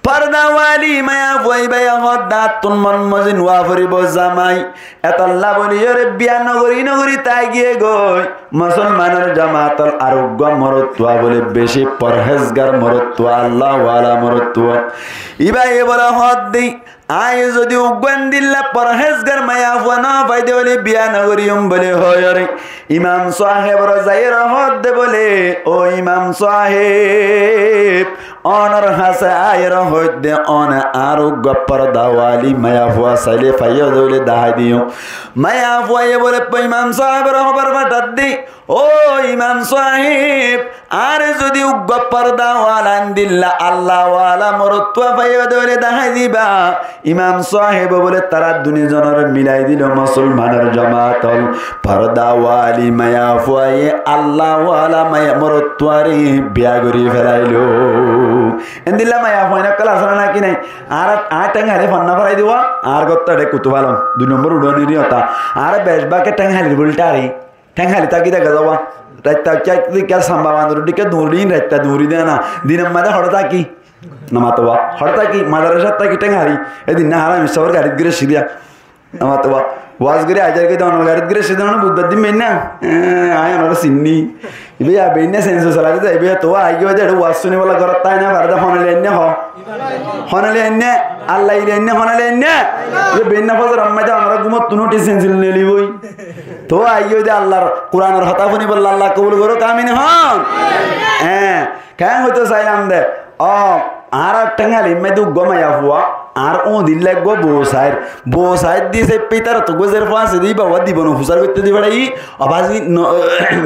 Forda wali maiyafua ibáye hoó de añáttún mon mozin ówa foribo zamai. Etolla bóli yóre biya no gori no gori tái giyé goi. Musolmanor jamaat ól, ar uggwá morotfua bóle beci forhézgar morotfua, Allah wala morotfua. Ibáye bóle hoó de, añí zodi uggwá endilla forhézgar maiyafua no fai de óile biya no goriyum bóli hoiyore imam sáhebore zaiyore hoó de bóle, "Ó imam sáheb, onor hásé aiyore hoó de, one ar uggwá forda wali maiyafua saile faiyó de óile dahái diyum." Maiyafuaye bóle, imam sáhebore hóbor fathá de, "Ó imam sáheb, añáre zodi uggwá forda wala endilla Allah wala morotfua faiyó de óile dahái diba." Imam sáhebe bóle, tará duni zonore milai dilo, musolmanor jamaat ól, forda wali maiyafuaye Allah wala maiya morotfuare biya gori felailo. Endilla maiyafuain ókkol asé né naki nai? Añára, añár théng háli fonná forai dibo, añár góttu eçé kutu falon. Dui nombor uçónir hotá. Añára bec báke théng hálir bóli thári. Théng háli táki dé gaza wa. Raitta uikká, uikká samba bandor uikká duñri, raitta duñri de na. Dinor maze hoçé táki. No mato wa. Hoçé táki, madarasat táki théng háli. Edin na hála missabor garit gire sidiya. No mato wa. Waz gire ajar gide onor garit gire sidiya, onor budbar din beinna. Eh, añí onore sinni. Ibe ya beinna senso salade da, ibe ya to aigiyé de, waz suni bola gorat tai na, farda hone le enne ho. Hone le enne, Allah ile enne, hone le enne. Ibe beinna fozor amma da, onora gumot tunu uthi sensil neli boi. To aiyó de Allahr Kuranor hotá fúnibolla, Allah kobul gorouk, amin hon. Eé, keén hoitó sailam de, ó, añárar théng hálir maze uggwá maiyafua, añár uñdilla uggwá bou sair, bou sair de saiffé ítarar uggwá zer fua asé de, íba uwá dibo no fusar goitté de fárai, ó bazi no,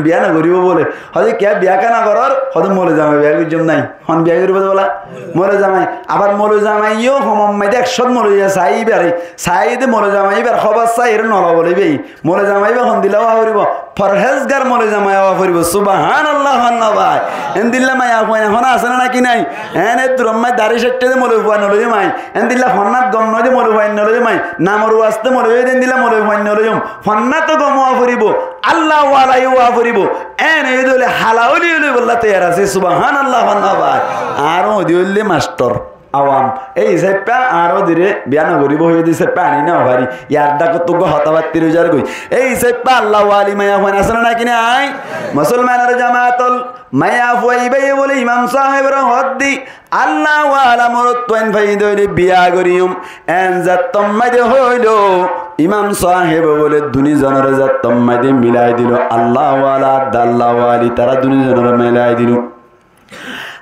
biya no goribo bóle. Hoó de kiyá biya kiyá no goror, hoó de mole zamai biya goijjum nai. Hon biya goribo de bola? Mole zamai. Abar mole zamai yó homor maze ek cót mole zamai sai ibare, sai de mole zamai ibar hóbor sai ere no lo bóle ibe. Mole zamai iba hondilla ówa foribo? Forhézgar mole zamai ówa foribo. Subhanallah, hon na bái? Endilla maiyafuain ehón asé né naki nai? Eén eddur amma dari caitta de mole fua no loiyum añí. Endilla fonnát gom no de mole fuain no loiyum añí. Namor waste mole de endilla mole fuain no loiyum. Fonnát gom ówa foribo. Allah wala yó ówa foribo. Eén óiye de óile hala óli óli bolla toiyar asé. Subhanallah, hon na bái? Añára ódi óile mastor. Awam. Ei hísafe añára ódire biya no goribo hoiyé de hísafe aní no fari. Yar dhákot uggwá hotá battir ói zar goi. Ei hísafe Allah wali maiyafuain asé né naki nai? Musolmanor jamaat ól, maiyafua ibáye bóle imam sáhebore hoó de, Allah wala morotfuain fai de óile biya goriyum. Eén zettót maze hoilo, imam sáhebe bóle duni zonore zettót maze milai dilo, Allah wala, Allah wali, tará duni zonore milai dilo.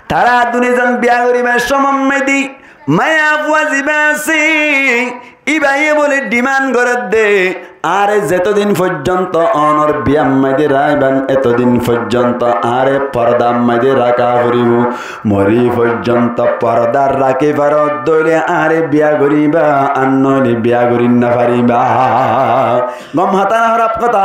Tará duni zon biya goribar cómot maze maiyafua ziba asé, íbaye bóle dhimand gorer de, añáre zetodin foijjonto onor biyar maze raikban, etodin foijjonto añáre fordar maze raka foribo. Mori foijjonto fordar raki faro de óile añáre biya goriba, ar no óile biya gori no fariba. Gom hotá né hóraf hotá?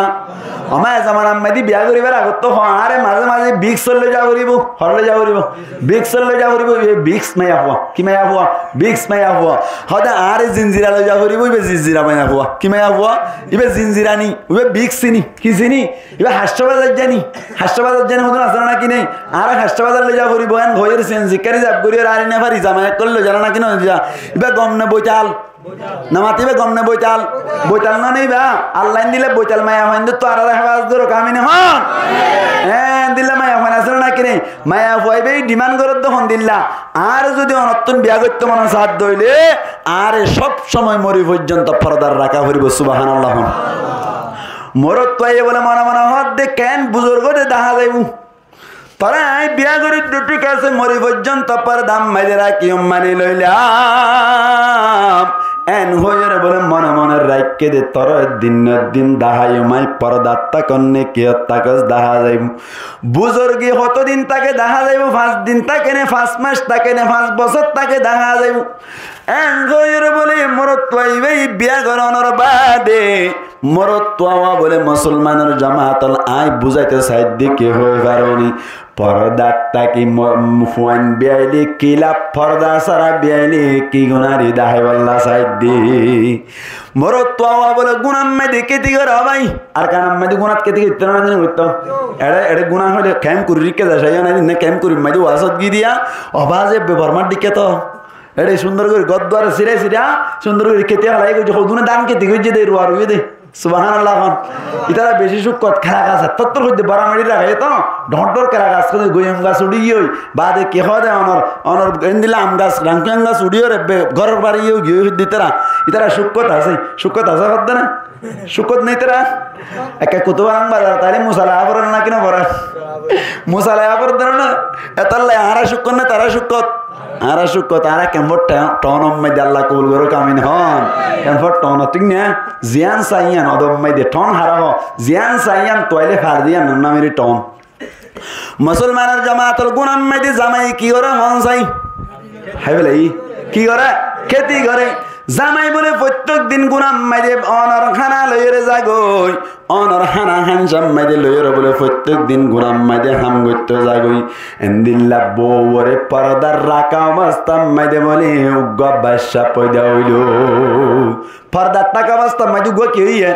Ó maiyafuain, añáre biya goribar agottú hoó, añáre maze maze Vicks ot loi za foribo. Hor loi za foribo? Vicks ot loi za foribo. Ibe Vicks maiyafua. Ki maiyafua? Vicks maiyafua. Hoó de añáre Zinzira loi za foribo. Ibe Zinzira maiyafua. Ki maiyafua? Ibe Zinzira ni. Ibe Vicks ni. Ki sini? Ibe Haccó Bazar zani. Haccó Bazar zani hodún asé né naki nai? Añáre Haccó Bazar loi za foribo. Eén hoiyore sensi kari zab gori ar ari no fari, zamai ókkol loi za né naki no za? Ibe gom né boital? Nomati íba gom né boital? Boital no né íba? Allah endilla boital maiyafuain dóttu añáráre héfazot gorouk, amin hoón. Endilla maiyafuain asé né naki né? Maiyafuaibá dhimán gorédde hondilla, añáre zodi onottún biya goittó mone saádde óile, añáre sób somoi mori foijjonto fordar raká foribó. Subhánallah hoón. Morotfuaye bóle mone mone hoódde, keén buzurgóre dahá zaibou. Toré aññí biya gorídde, thík asé, mori foijjonto fordar maze rakíyum, mani loilam. Eén hoiyóre bóle mone mone raikké de, toré din din daháiyum, aññí fordar tákon né kiyót tákos dahá zaibou. Buzurgi hoto din táke dahá zaibou, fañs din táke né, fañs mac táke né, fañs bosór táke dahá zaibou. Eén hoiyóre bóle morotfuaibá biya gorónor baade morotfuawá bóle musolmanor jomaatol, aññí buzáito saidde ki hoi faróni? Fordar táki mo-, fuain biyaile ki laf, forda sára biyaile ki gunári daháibolla saidde. Morotfuawá bóle gunár maze kéti goré, ó bái, Arkanor maze gunát kéti goittó né, na goittó? Eçé, eçé guná hoile kemp gorí rikké de, sai yó nai, ne kemp gorí maze wasot giyé de, ó bái, ze be Bormar dikká to. Eçé cúndor gorí gór duar sirái sirái, cúndor gorí kéti félai goijjé, hodún dán kéti goijjé de, ruwa ruwi de. Subhánallah hoón. Ítara beci cúkot, kela gas, ettór hoiddé bora mari raké to, dhoóñr dhoóñr kela gas, hoiddé goiyum gas uçí giyói, baade ki hoó de onor, onor endilla am gas, rañkí am gas uçí óre be, góror bari giyói, giyói hoiddé ítara, ítara cúkot asé, cúkot asé hoódde na? Cúkot nái ítara? Ekka kutuba rang bazar, taile musala afor na ki no forer? Musala afor de na? Etolla añára cúkot na, tará cúkot? Añára cúkot, añára kemfor tho-, thonor maze, Allah kobul gorouk, amin hoón. Kemfor thon, thík na? Ziyán sai yían, odor maze thon hará hoó, ziyán sai yían, tuaile far de yían, nameri thon. Musolmanor jomaatol, gunár maze zamai ki goré hoón sai? Hái félaiye. Ki goré? Kéti goré. Zamai bóle foittek din gunár maze onor hána loiyóre zagói. Onor hána hánsar maze loiyóre bóle foittek din gunár maze ham goittó zagói. Endilla bouwore fordar raká obostár maze bóle uggúa bacca foida óilo. Fordar táka obostár maze uggúa ki óiye?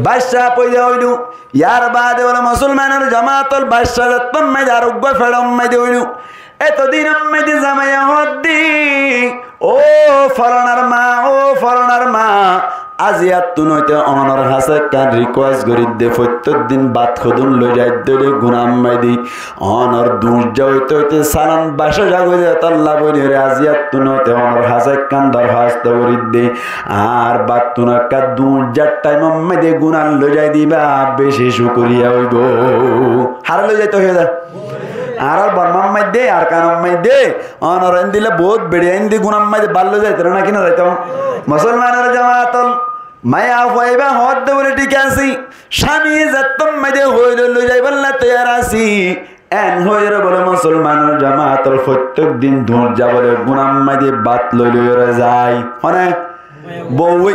Bacca foida óilo. Yar baade bóle musolmanor jomaatol, bacca zettór maze ar uggúa feçor maze óilo. Eto dinor maze zamaiye hoódde, ó folanar ma, ó folanar ma, aziyattún óite onor hañsé ekkán rikuwes gorídde, foittek din bát hodún loizaidde óile gunár maze. Onor duñijja óite óite salon bacá zagói de, etolla bóli óre aziyattún óite onor hañsé ekkán dorhasto gorídde. Añár báttun ekká duñijjar thaimor maze gunán loizai diba, beci cukuriya óibo. Haré loizaito hoiyé de? Añárar Bormar maze, Arkanor maze, onor endilla bout beçiya indi gunár maze bát loizaito na, na ki no zaito? Musolmanor jomaatol, maiyafua ibá hoódde bóle, thík asé, cámi zettór maze hoile loizaibólla toiyar así. Eén hoiyóre bóle musolmanor jomaatol foittek din duñijja bóle gunár maze bát loi loiyóre zai. Hone? Bouwe.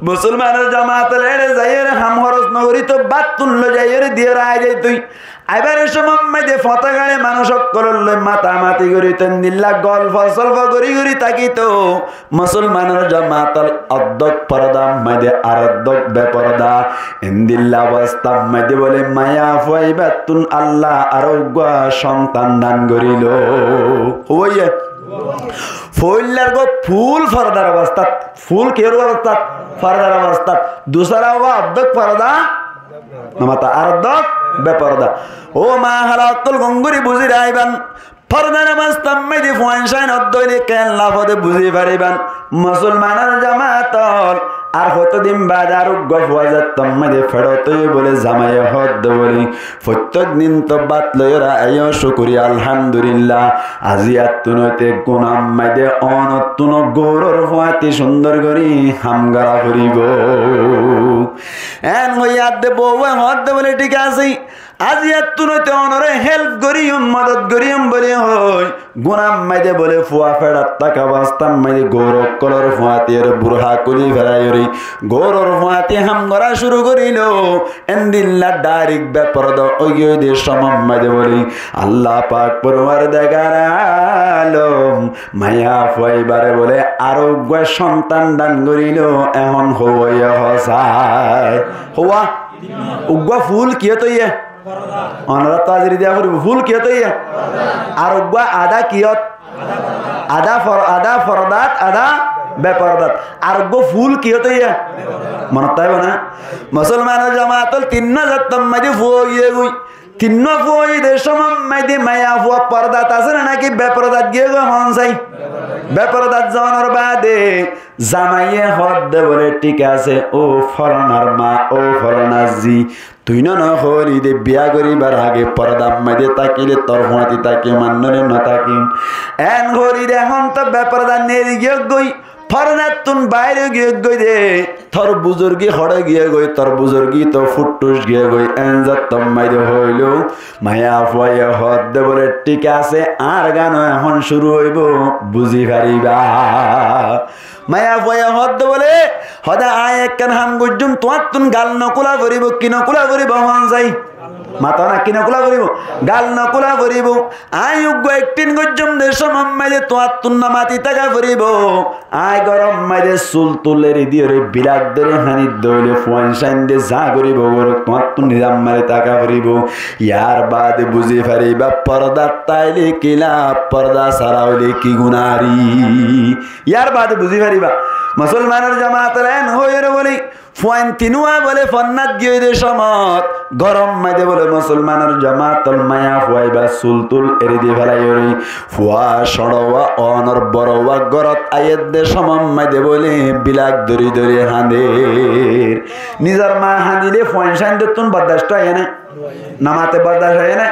Musolmanor jomaatol éçe zaiyóre ham horos nogorí to báttun loizaiyóre diyóre aizaito. Aibar somor maze fotá gaçe manúic ókkolor loi matamati gorí to, endilla golfo solfo gorí gorí tákito. Musolmanor jomaatol oddók fordar maze ar oddók beforda. Endilla obostár maze bóle maiyafua ibáttun Allah aró uggúa sontan dan gorílo. Hoiye? Foillar uggúa ful fordar obostát. Ful kiyór obostát? Fordar obostát. Dusára uggúa oddók forda, no mata, ar oddók beforda. Ó ma hala ókkol, gom gorí buzí raibán. Fordar obostár maze fuain cáin oddók óile keén lafode buzí faribán. Musolmanor jomaatol, ar hoto din baade ar uggúa fua zettór maze feçot óiye bóle zamaiye hoódde bóle, foittek din to bát loiyóre aiyó, cukuriya, alhamdulillah. Aziyattún óite gunár maze onottún ó gouror fuáñti cúndor gorí ham gorá foribó. Eén hoiyé de bouwe hoódde bóle, thík asé, aziyattún óite onoré help goríyum, modot goríyum bóli hoói, gunár maze bóle fua feçot táka obostár maze gour ókkolor fuáñti ere burha kúli félaiyoré gouror fuáñti ham gorá cúru gorílo. Endilla dhairik beforda óigiyoi de somor maze bóle Allah pak Porwardigare alom maiyafua ibáre bóle aró uggúa sontan dan gorílo. Ehón hoiye hosá? Hoiye? Uggúa ful kiyót óiye? Onoráttu aziri diya foribó. Ful kiyót óiye? Ar uggúa adá kiyót? Adá for-, adá fordat, adá bepordat. Ar uggúa ful kiyót óiye? Monot táibo na? Musolmanor jamaat ól, tinnúa zettót maze fua óiye goi. Tinnúa fua óiye de somot maze maiyafua pordat asé né náki bepordat giyé goi hon sai? Bepordat zonor baade zamaiye hoódde bóle, "Thík asé, ó folanar ma, ó folanar zi, tui no no hoóli de biya goríbar age pordar maze tákile tor fuañti tákim ar noóile no tákim." En hoóri de ehón to bepordat neri giyé goi. Pordattún baáir ói giyé goi de, tor buzurgi hoçé giyé goi, tor buzurgi to fúththuc giyé goi, en zettót maze hoóilo, maiyafuaye hoódde bóle, "Thík asé, añár gán ehón cúru óibo, buzí faribá." Maiyafuaye hoódde bóle, "Hoóde aññí ekkán ham goijjúm, tuáñttún gal no kúla foribó, ki no kúla foribó, hon sai?" Mató na, ki no kúla foribó? Gal no kúla foribó. Aññí uggúa ektin goijjúm de somot maze tuáñttún no mati táka foribó. Aññí góror maze sul tul eri diyóre bilak dóri hañdidde óile fuain sáinde za goríbo goró, tuáñttún nizam mari táka foribó. Yar baade buzí faribá pordat táile ki laf, pordat sára óile ki gunári. Yar baade buzí faribá. Musolmanor jamaat ól, en hoiyóre bóle, fuain tinúa bóle fonnát giyói de somot, góror maze bóle musolmanor jamaat ól maiyafua ibá sul tul eri di felaiyóre, fua cóñçowa onor borowa górot aiyédde somot maze bóle bilak dóri dóri hañder. Nizor ma hañdile fuain sáindottún bordac aiyé né? No mate, bordac aiyé né?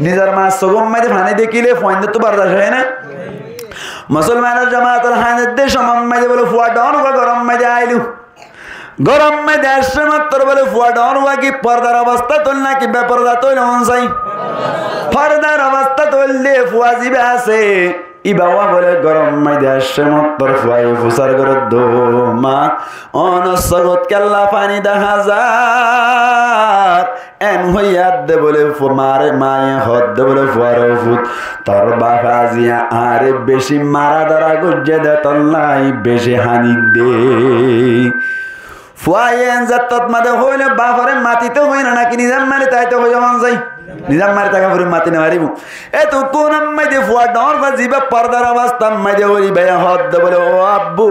Nizor ma sogór maze faní dekíle fuaindottú bordac aiyé né? Musolmanor jamaat ól, hañdedde somot maze bóle fua dhoóñr uggúa góror maze ailú. Góror maze aiccé mottor bóle fua dhoóñr uggúa ki pordar obostát óil náki bepordat óil, hon sai? Pordar obostát óil de fua zibá asé, ibá uá bóle góror maze aiccé mottor fuaye fusár gorédde, "Ó ma, onor sógot kiyólla faní dehá zar?" En hoiyé de bóle fu-, mare, maye hoódde bóle, "Fuar ó fut, tor bafe aziya añáre beci mara dóra goijjé de, tollá beci hañdidde." Fuaye en zettót maze hoóilo, bafore matito hoiyé né náki nizam mari táito hoiyé, hon sai? Nizam mari táka foribó, mati no faribó. Etukkúnor maze fua dhoóñr uggúa zibá pordar obostát maze ói ibáye hoódde bóle, "Ó abbu,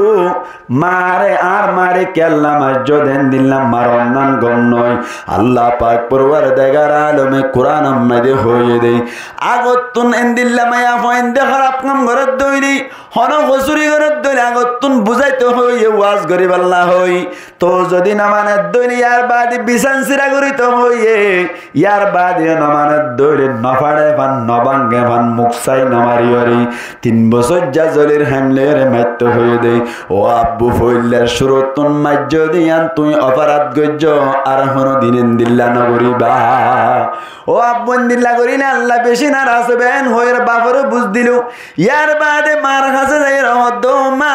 mare, añár mare kiyólla maijjó de, endilla maron nan gom noó. Allah pak porwardigare alome Kuranor maze hoiyé de, agottún endilla maiyafuainde hóraf ham gorédde óile, honó hosúri gorédde óile agottún buzáito hoiyé, waz goríbolla hoiyé. Tou zodi no manedde óile yar baade bisán sira goríto hoiyé, yar baade yó no manedde óile no façe fan, no báñge fan, muk sai no mariyóre, tin bosóijja zolir ham loiyóre maitto hoiyé de. Ó abbu, foillar cúruttún maijjó de yían tuñí ofarad goijjó, ar honódin endilla no goríba. Ó abbu, endilla goríle Allah beci naras óibo." En hoiyóre bafore buz dilo. Yar baade mar hañsé zaiyóre hoódde, "Ó ma,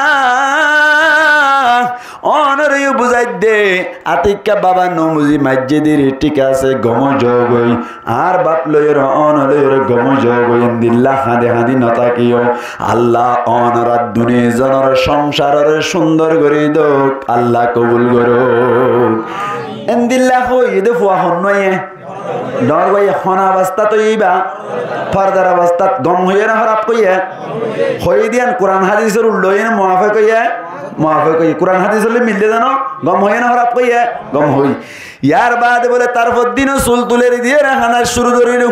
onoré yó buzáidde, atikká baba no buzí maijjé de re, thík asé, gom ói zogói. Añár baf loiyóre, onor loiyóre gom ói zogói, endilla hañdi hañdi no tákiyo. Allah onorar duni zonor songsaroré cúndor gorí douk, Allah kobul gorouk." Endilla hoiyé de fua honnúa aiyé? Dhoóñr uggúa aiyé, hon obostát óiye ibá? Pordar obostát. Gom hoiyé né hóraf hoiyé? Hoiyé de yían Kuran hádisor ullá óiye né muafek óiye? Muafek óiye. Kuran hádisor lói mille de no? Gom hoiyé né hóraf hoiyé? Gom hoiyé. Yar baade bóle tar foddín ó sul tul eri diyóre hañdar cúru gorílo.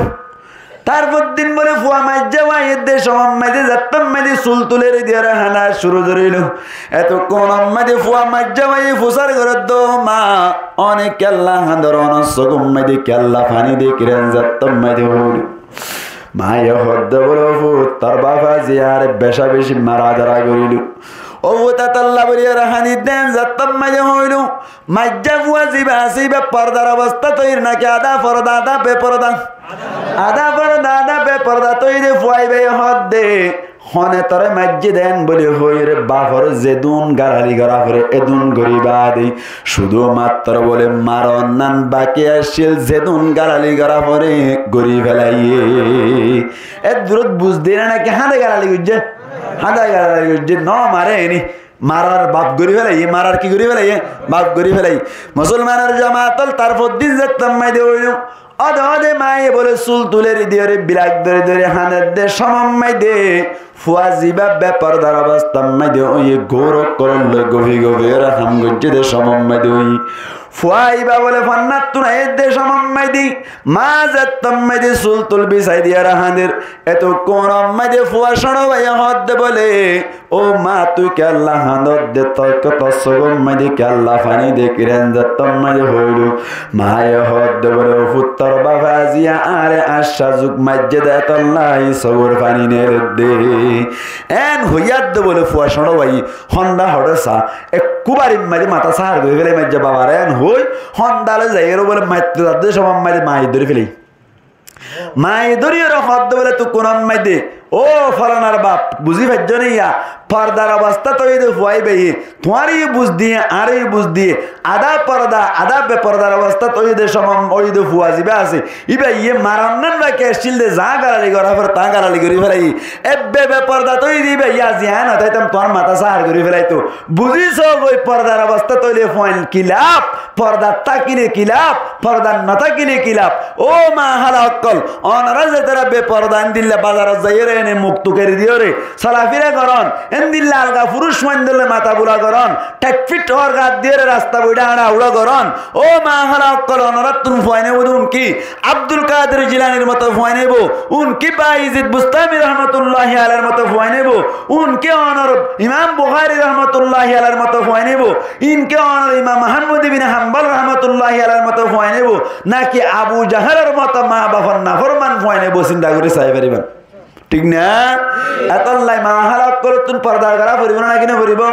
Tar foddín bóle fua maijjá uwá aiyédde somot maze, zettót maze sul tul eri diyóre hañdar cúru gorílo. Etukkúnor maze fua maijjá uwá aiyé fusár gorédde, "Ó ma, one kiyólla hañdor, onor sógor maze kiyólla faní dekír?" En zettót maze hoóilo. Maye hoódde bóle, "Ó fut, tor bafe aziya añáre beca beci mara dóra gorílo." Ó fut, etolla bóli yóre hañdidde, en zettót maze hoóilo. Maijjá fua zibá asé, ibá pordar obostát óiye náki adá porda, adá beporda? Adá porda, adá beporda. Tói de fua ibáye hoódde, "Hone toré maijjé de?" En bóli hoiyóre baforé zedún garali gorá foré, edún gorí baade cúdu mattor bóle maron nan baki accíl, zedún garali gorá foré gorí felaiyé. Eddurót buz diyé né náki háñde garali goijjé? Háñde garali goijjé, no mare eni. Marar baf gorí felaiyé, marar ki gorí felaiyé? Baf gorí felaiyé. Musolmanor jamaat ól, tar foddín zettót maze óilo, Óde óde maáye bóle sul tulér diyóre bilak dóri dóri hañdedde cómot maze fua zibá bepordar obostát maze óiye gour ókkolór loi gofi gofi óre ham goijjé dé cómot maze óiye fua ibá bóle fonnáttun aiyédde cómot maze maázettót maze sul tul bisái diyóre hañder. Etukkúnot maze fua cóñço báiye hoódde bóle, "Ó maa, tui kiyólla hañdódde? Tor, tor sókot maze kiyólla faní dé, ki renzettót maze hoóilu?" Maáye hoódde bóle, "Ó fut, tor bafe aziya añáre añcca zuk maijjé dé, etólla sókor faní neledde." Eén hoiyádde bóle fua cóñço báiye hondá hoçé saá, ekkú barir maze matá sáhar gorí félai maijjé babaré eén hoói, hondá loi zaiyóre bóle maitto zadde cómot maze maáye dóri félai. Maáye dóriyoré hoódde bóle, "Tukkúnot maze, ó folanar baf, buzí faijjó né ya? Pordar obostát óiye dé fua ibáye, tuáñre yó buz diyé, añáre yó buz diyé, adá porda, adá bepordar obostát óiye dé cómot, óiye dé fua zibá asé, ibáye maron nán baki accíl dé, zaá galali gorá foré taá galali gorí félaiyé. Ebbe bepordát óiye dé ibáye aziya aññí no táitam, tuáñr matá sáhar gorí félaito. Buzí soógoi, pordar obostát óile fuain ki laf, pordat tákile ki laf, pordat no tákile ki laf?" Ó maa hála ókkol, onorá zetará beporda endilla bazarot zaiyóre ene muk tukeri diyóre solafira gorón, endilla alga furúc fuaindór loi mata bula gorón, thaithfit hoór gat diyóre rasta boiçá añça uçá gorón, ó maa hála ókkol, onoráttun fuain óibo dé unki Abdul Kadir Jilanir moto fuain óibo, unki Baizid Bustami rahmatulláhi alaihir moto fuain óibo, unki onor Imam Buhári rahmatulláhi alaihir moto fuain óibo, inke onor Imam Ahmod ibne Hambal rahmatulláhi alaihir moto fuain óibo, náki Abu Jahelor moto maa bafor naforman fuain óibo, sinta gorí sai faribán. Thík na? Etólla maa hála ókkolóttun porda gorá foribó né náki no foribó?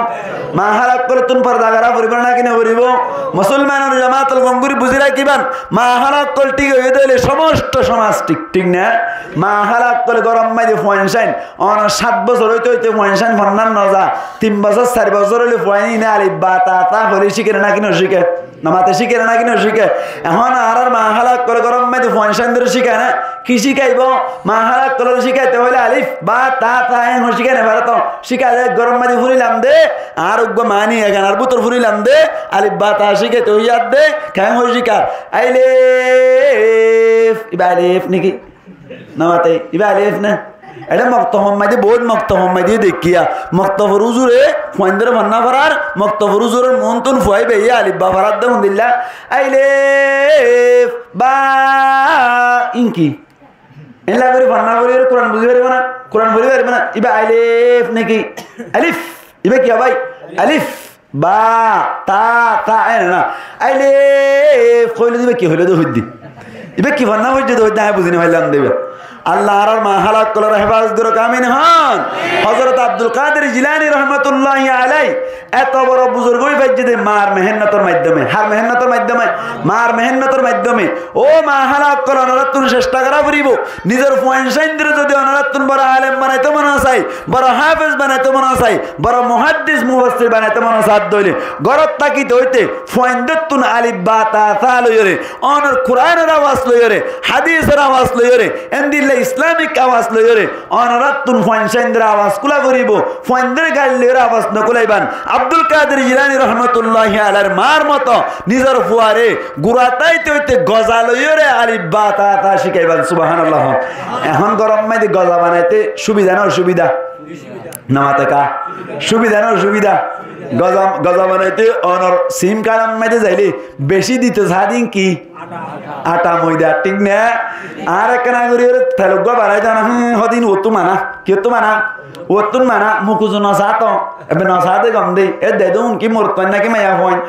Maa hála ókkolóttun porda gorá foribó né náki no foribó? Musolmanor jamaat ókkol, gom gorí buzí rakíban, maa hála ókkol thík óiye dé óile somosto somaj thík, thík na? Maa hála ókkol góror maze fuain sáin, onor sát bosór óite óite fuain sáin fonnát no za, tin bosór sair bosór óile fuain íne alif ba ta ta fori cíke né náki no cíke? No mate, cíke né náki no cíke? Ehón añárar maa hála ókkol góror maze fuain sáindóre cíkaye né? Ki cíkaibo? Maa hála ókkolóre cíkaito óile alif ba ta ta eén hoói cíkai no fare to. Cíkaye dé góror maze fúrilam dé, añár uggúa maáni eganar bútore fúrilam dé, alif ba ta cíkaito óiyadde, keén hoói cíkar? Alif, ibá alif né ki? No mate, ibá alif né? Eçé moktofor maze, bout moktofor maze deikká. Moktofor uzure fuaindóre fonná forar, moktofor uzuror muúntun fua ibáye alif ba foradde hondilla. Alif, ba, inki? Éilla gorí fonná fori Kuran buzí faribó né? Kuran fori faribó né? Ibá alif né ki? Alif. Ibá ki, ó bái? Alif. Ba, ta, ta, eén na. Alif hoilé dé ibá ki hoilé dé hoiddé? Ibá ki fonná foijjé dé hoiddé, aññí buzí no faillám dé ibá. Allah añárar maa hála ókkolóre hefazot goró, amin hoón. Hozrot Abdul Kadir Jilani rahmatulláhi alaih eto boro buzurg ói faijjé dé maar mehénnotor maiddome. Hár mehénnotor maiddome? Maar mehénnotor maiddome. Ó maa hála ókkol, onoráttun cectha gorá foribó. Nizor fuain sáindóre zodi onoráttun boro alem banaito mone sai, boro háfez banaito mone sai, boro muháddis mufassir banaito mone sai dé óile, górot tákite óite fuaindóttun alif ba ta ta loiyóre, onor Kuranor abas loiyóre, hádisor abas loiyóre, endilla islamik abas loiyóre, onoráttun fuain sáindóre abas kúla foribó. Fuaindóre gail loiyóre abas no kúlaiban. Abdul Kadir Jilani rahmatulláhi alaihir maar moto nizor fuare gura táite óite goza loiyóre alif ba ta ta cíkaiban. Subhánallah. Ehón góror maze goza banaite cúbida né ocúbida? No mate ká? Cúbida né ocúbida? Goza, goza banaite onor sim karor maze zaile beci dito saá dé inki? Atha moida, thík na? Añára ekkána gorí ore tel uggúa barái diyó na, hum, hodin uottú mana. Kiyóttu mana? Uottún mana, muk uzu no saá to. Ebe no saá de gom de. E de dún ki morotfuain náki maiyafuain?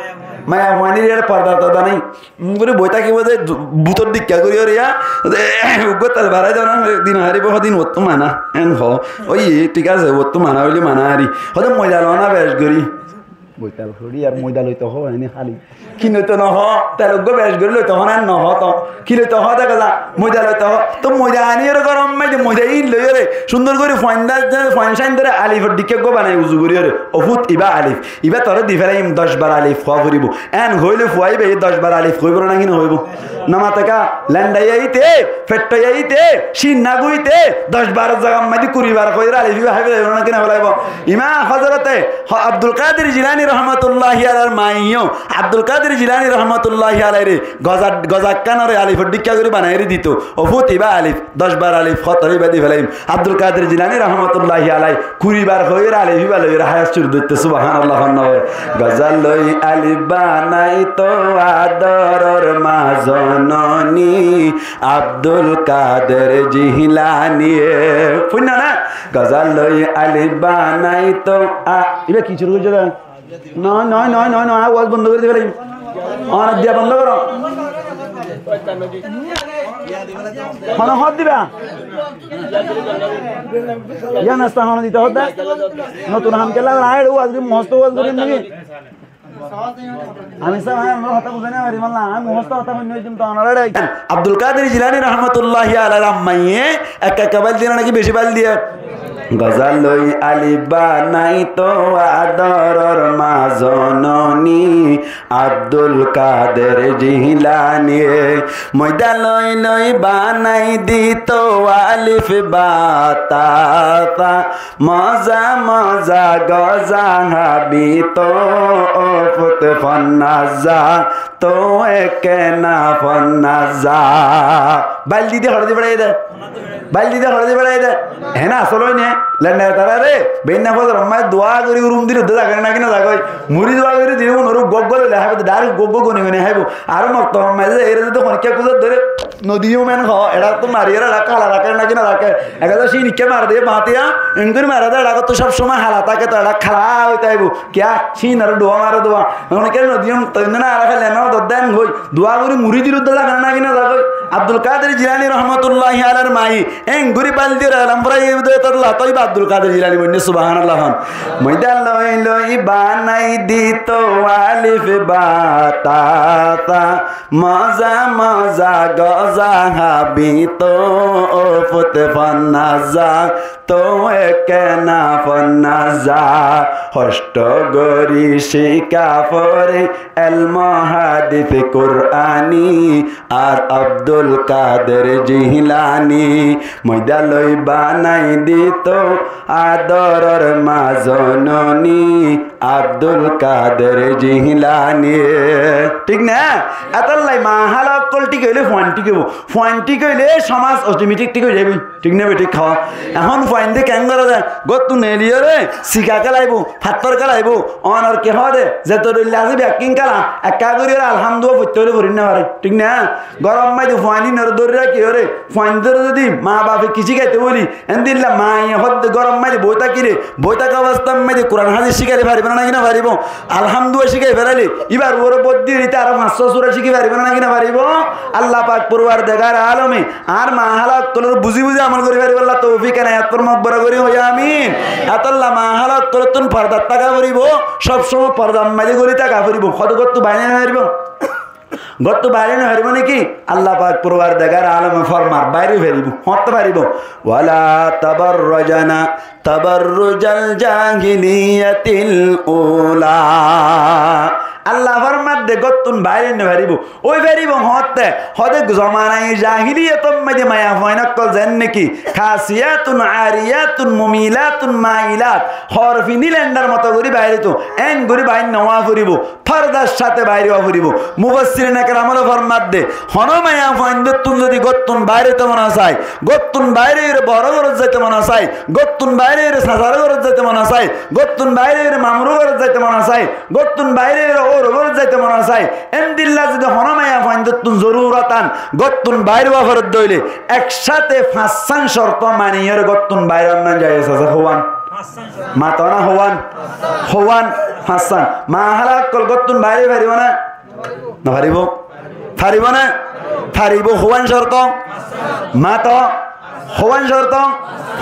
Maiyafuain ere porda torda nai. Hum gorí boi tákibo de, bútor dikka gorí ore ya. Uggúa tel barái diyó na, din háribo, hodin uottú mana. En hoó. Ói, thík asé, uottú mana óile mana ari. Hode moida lo na bec gorí. Boi tel horí ar moida loito hoó, ene háli. Ki loito no hoó, tel uggúa bec gorí loito hoó na, no hoó to. Ki loito hoó, deka za, moida loito hoó. To moida aní ore góror maze, moida ín loi ore, cúndor gorí fuain dá, fuain sáindóre alifor dikka uggúa banai uzu gorí ore. Ó fut, ibá alif. Ibá toré di félaiyum, doc bar alif hoó foribó. En hoilé fua ibáye doc bar alif hoibó náki no hoibó? No mate ká? Lendai aite, fetthai aite, cin nagóite, doc bar or zagar maze kuri bar hoiyóre alif ibá hái félaibo náki no félaibo? Imam Hozorote Abdul Kadir Jilani Rahmatulláhi alaihir maiyó Abdul Kádir Jilani rahmatulláhi alaihire goza, goza ekkánoré alifor dhíkka gorí banaiyóre dito. Ó fut, ibá alif, doc bar alif, hotór ibá di felaiyum. Abdul Kádir Jilani rahmatulláhi alaih kuri bar hoiyóre alif ibá loiyóre háyat cúru dóitto, subhánallah, honnúa. Goza loi alif banaito adoror ma zononi Abdul Kádir Jilaniye. Fúinno né? Goza loi alif banaito a-, ibá ki cúru goijjé dé? Noó, noó, noó, noó, noó, aññí waz bondó gorí di felaiyum. Ónor diya bondó goró. Hone hoór diba? Yián asta hone dito hoór dé. Notun ham kiyólla gorí, aññí waz gorí, muhosto waz gorí niki? Aññí sá, aññí hotá buzái no farim, aññí muhosto hotá hoinno, to onora Abdul Kádir Jilani rahmatulláhi alaihir ammaye ekka ekka bail diye né naki beci bail diye? Goza loi alif banaito adoror ma zononi Abdul Kádir Jilani. Moida loi loi banai dito alif ba ta sa, moza moza goza hábi to, ó fut fonna za, to ekena fonna za. Bail di de hoçé di felaiyé dé. Bail di de hoçé di felaiyé dé. Hé na, asól óine, lenda tarare, beinna fozor ammá dua gorí urum dil uddá zagói né naki no zagói. Muri dua gorí dile unoru gog gog loi háibo, direct gog gog goni goni háibo. Ar moktob ammá ze ere ze to honikka kuzar dóre, nodi yó men ho, eçé to mari ere raká, hala raké né naki no raké. Ekká to cín ikká mare de, batiya, engori mare de, eçé to sob somoi hala táke, to eçé hala ói táibo. Kiyá? Cín ar dua mare dua. Mone kore nodi yó to inde na, ar háile no dodden hoi. Dua gorí muri dil uddá zagói né naki no zagói. Abdul Kádir Jilani rahmatulláhi alaihir maiyé engori bail diyóre elam forai dé, tolla toiba Abdul Kádir Jilani boinné, subhánallah hon. Moida loi loi banai dito alif ba ta sa, moza moza goza hábi to, ó fut fonna za, to ekena fonna za. Hosto gorí cíka fore elmo hádis Kurani ar Abdul Kádir Jilani. Moida loi banai dito adoror ma zononi Abdul Kádir Jilani. Thík na? Etolla ma hala ókkol thík óile fuain thík óibo. Fuain thík óile somaj otometik thík ói zaibo. Thík né bethík? Hó. Ehón fuainde keén goré dé? Góttun eliyóre sika kélaibo, fattór kélaibo. Onor ki hoó dé? Zeto dhoilla asé bekkín kéla, ekká gorí ore alhamdu foitté óile fori no fare. Thík né? Góror maze fuain ínoré dóri rakíyore, fuaindóre zodi ma bafe ki cíkaito bóli, endilla maiye hoó dé góror maze boi tákile, boi táka obostár maze Kuran hádis cíkaile faribó né naki no faribó? Alhamdu cíkai felaile, íbar uore bót diyóre íte aró fañs só sura cíki faribó né naki no faribó? Allah pak Porwardegar alome añár ma hala ókkolore buzí buzí amol gorí faribólla toufik enayat formok, boro gorí hoó amin. Etolla ma hala ókkolóttun fordar táka foribó, sob somoi fordar maze gorí táka foribó. Hoó dé góttu baire no faribó? Góttu baire no faribó né ki? Allah pak Porwardegar alome formar baire faribó. Hoñtté faribó? Wala tabarrajna tabarrujal jahiliyatil ula. Allah formar dé góttun baire no faribó. Ói faribó hoñtté? Hoó dé zomanaye jahiliyotor maze maiyafuain ókkol zeén naki kasiyatun ariyatun mumilatun mailat, hoor fini lendar moto gorí baire to, en gorí baire no ówa foribó. Fordar sáte baire ówa foribó. Mufassirin ekramore formar dé, hono maiyafuaindóttun zodi góttun baire óito mone sai, góttun baire óire boro górot zaito mone sai, góttun baire óire sasar górot zaito mone sai, góttun baire óire mamur górot zaito mone sai, góttun baire óire óur górot zaito mone sai, endilla zodi hono maiyafuaindóttun zorurot an góttun baire ówa foredde óile, ek sáte fañssán corto maniyóre góttun baire ónnan zaiye asé. Howan? Mato na howan? Howan? Fañssán. Ma hala ókkol góttun baire faribó né? No faribó? Faribó né? Faribó. Howan corto? Mato. Howan corto?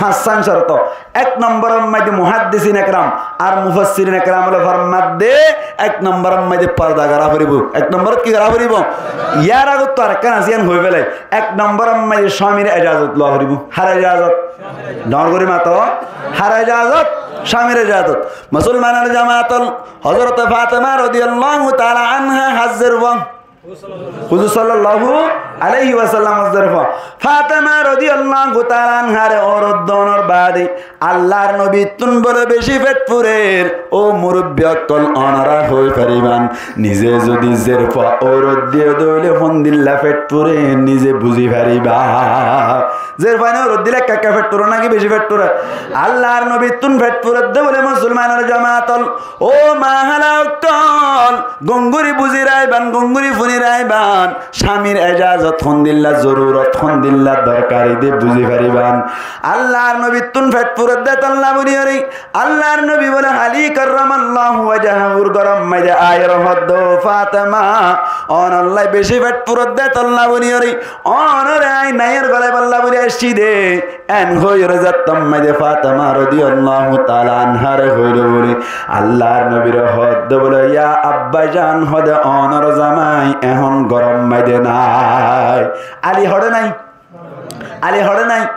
Fañssán corto. Ek nomboror maze muhaddisin ekram ar mufassirin ekram ókkole formar dé, ek nomboror maze forda gora foribó. Ek nomborot ki gora foribó? Yar agottú arekkán asé, yián hoi felai. Ek nomboror maze swamir ejazot lowa foribó. Har ejazot? Dor gorí mato. Har ejazot? Swamir ejazot. Musolmanor jamaat ol, Hozrote Fatema rodiyallahu taala anha házzer fua. Huzur sallallahu alaihi wasallamor zerfua Fatema rodiyallahu taala anhare óuroddé ónor baade Allar nobittún bóle beci fet furer. Ó murubbi ókkol, ónora hoi fariban, nize zodi zerfua óuroddé dóile hondilla fet furer nize buzi fariba. Zerfuaine óuroddé ekka ekka fet fure naki beci fet fure? Allar nobittún fet furedde bóle musolmanor jamaat ól, ó mahala ókkol, gom gori buzi raiban, gom gori funi raiban. Camir ejazot hondilla zorurot, hondilla dorkari de buzi fariban. Allar nobittún fet furedde tolla buli ore Allar nobi bóle Ali karramallahu wajhahur góror maze aiyóre hoódde, Fatema, ónolla beci fet furedde tolla buli ore ónore añí naiyor golai bolla buli aiccí de. En hoiyóre zettót maze Fatema rodiyallahu taala anhare hoilo buli, Allar nobire hoódde bóle, ya abbajan, hode ónor zamai ehón góror maze nai. Ali hoçé nai? Ali hoçé nai?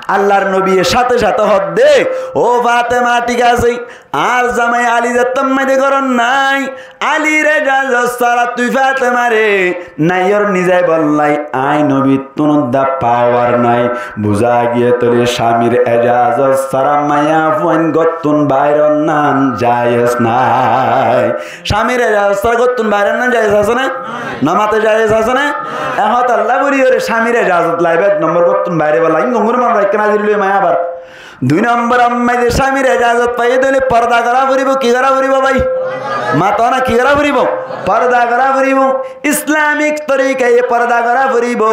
Allar nobiye cáte cáte hoódde, ó Fatema, thík asé, añár zamai Ali zettót maze górot nai, Alir ejazot sára tui Fatemare naiyor nizai bolla añí nobittún dá pawar nai. Buza giyé tóile camir ejazot sára maiyafuain góttun bairon nan jayes nai. Camir ejazot sára góttun bairon nan jayes asé né? Nomate jayes asé né? E hotá tolla buli ore camir ejazot laiba ek nombor góttun baire bolla. Ín gom gori mon raikká nazir loi maiyafuar. Dui nombor ammáide camir ejazot faiyé dóile porda gora foribo. Ki gora foribo bái? Mato na, ki gora foribo? Porda gora foribo. Islamik torikaye porda gora foribo.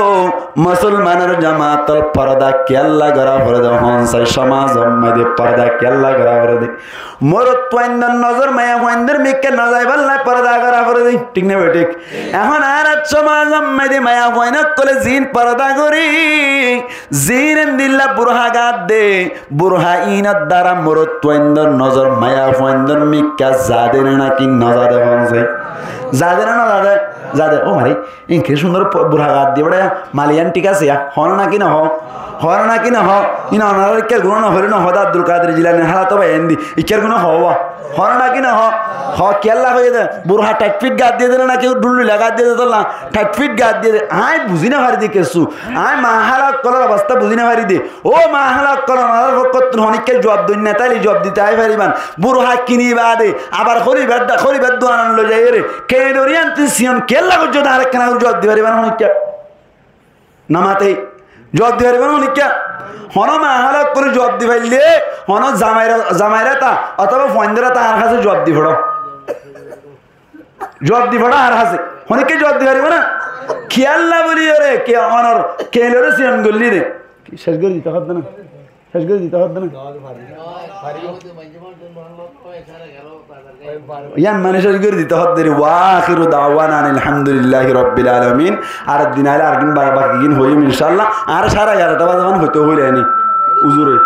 Musolmanor jamaat ól, porda kiyólla gora fore de? Hon sai, somazor maze porda kiyólla gora fore de? Morotfuaindor nozor maiyafuaindor mikká no zaibolla porda gora fore de, thík né bethík? Ehón añárar somazor maze maiyafuain ókkole ziín porda gorí, ziín endilla burha gat de, burha ínor dara morotfuaindor nozor maiyafuaindor mikká zade né naki no zade? Hon sai, zade né no zade? Zade. Ó mari, ín ki cúndor burha gat diye bára, maliyan thík asé ya, hoó né naki no hoó? Hoó né naki no hoó? Ín onorar ikká guno no hoile no hoó de, Abdul Kadir Jilanir hálot bái endi, ikká guno hoó. Hoó né naki no hoó? Hoó, kiyólla hoiyé de? Burha thait fit gat diye de né naki dhullula gat diye de? Tolla thait fit gat diye de. Añí buzi no fari de kessú. Añí mahala ókkolor obosta buzi no fari de. Ó mahala ókkol, onorar fokkóttun honikka juab doinna táile juab dite aái fariban. Burha kini baade abar hóribar dha-, hóribar duanot loi zaiyóre, keñdori antí siyon kiyólla goijjó de añáre ekkán gorí juab di fariban honikka? Nomate juab di fariban honikka? Hono mahala ókkole juab di faille, hono zamair, zamair ata otóba fuaindor ata añár hañsé juab di foro. Juab di foro añár hañsé. Honikka juab di faribo na? Kiyólla buli ore, ke onor, keñlore siyon goillí de. Cec gorí dito hoó de na? Cec gorí dito hoó de na? Yián mane cec gorí dito hoó de re. Wa akhiru da'wana anil hamdulillahi rabbil alamin. Ar din aile ar gin ba-, baki gin hoiyum inshallah. Ar sáre egarota baze fán hoito hoile eni. Uzure.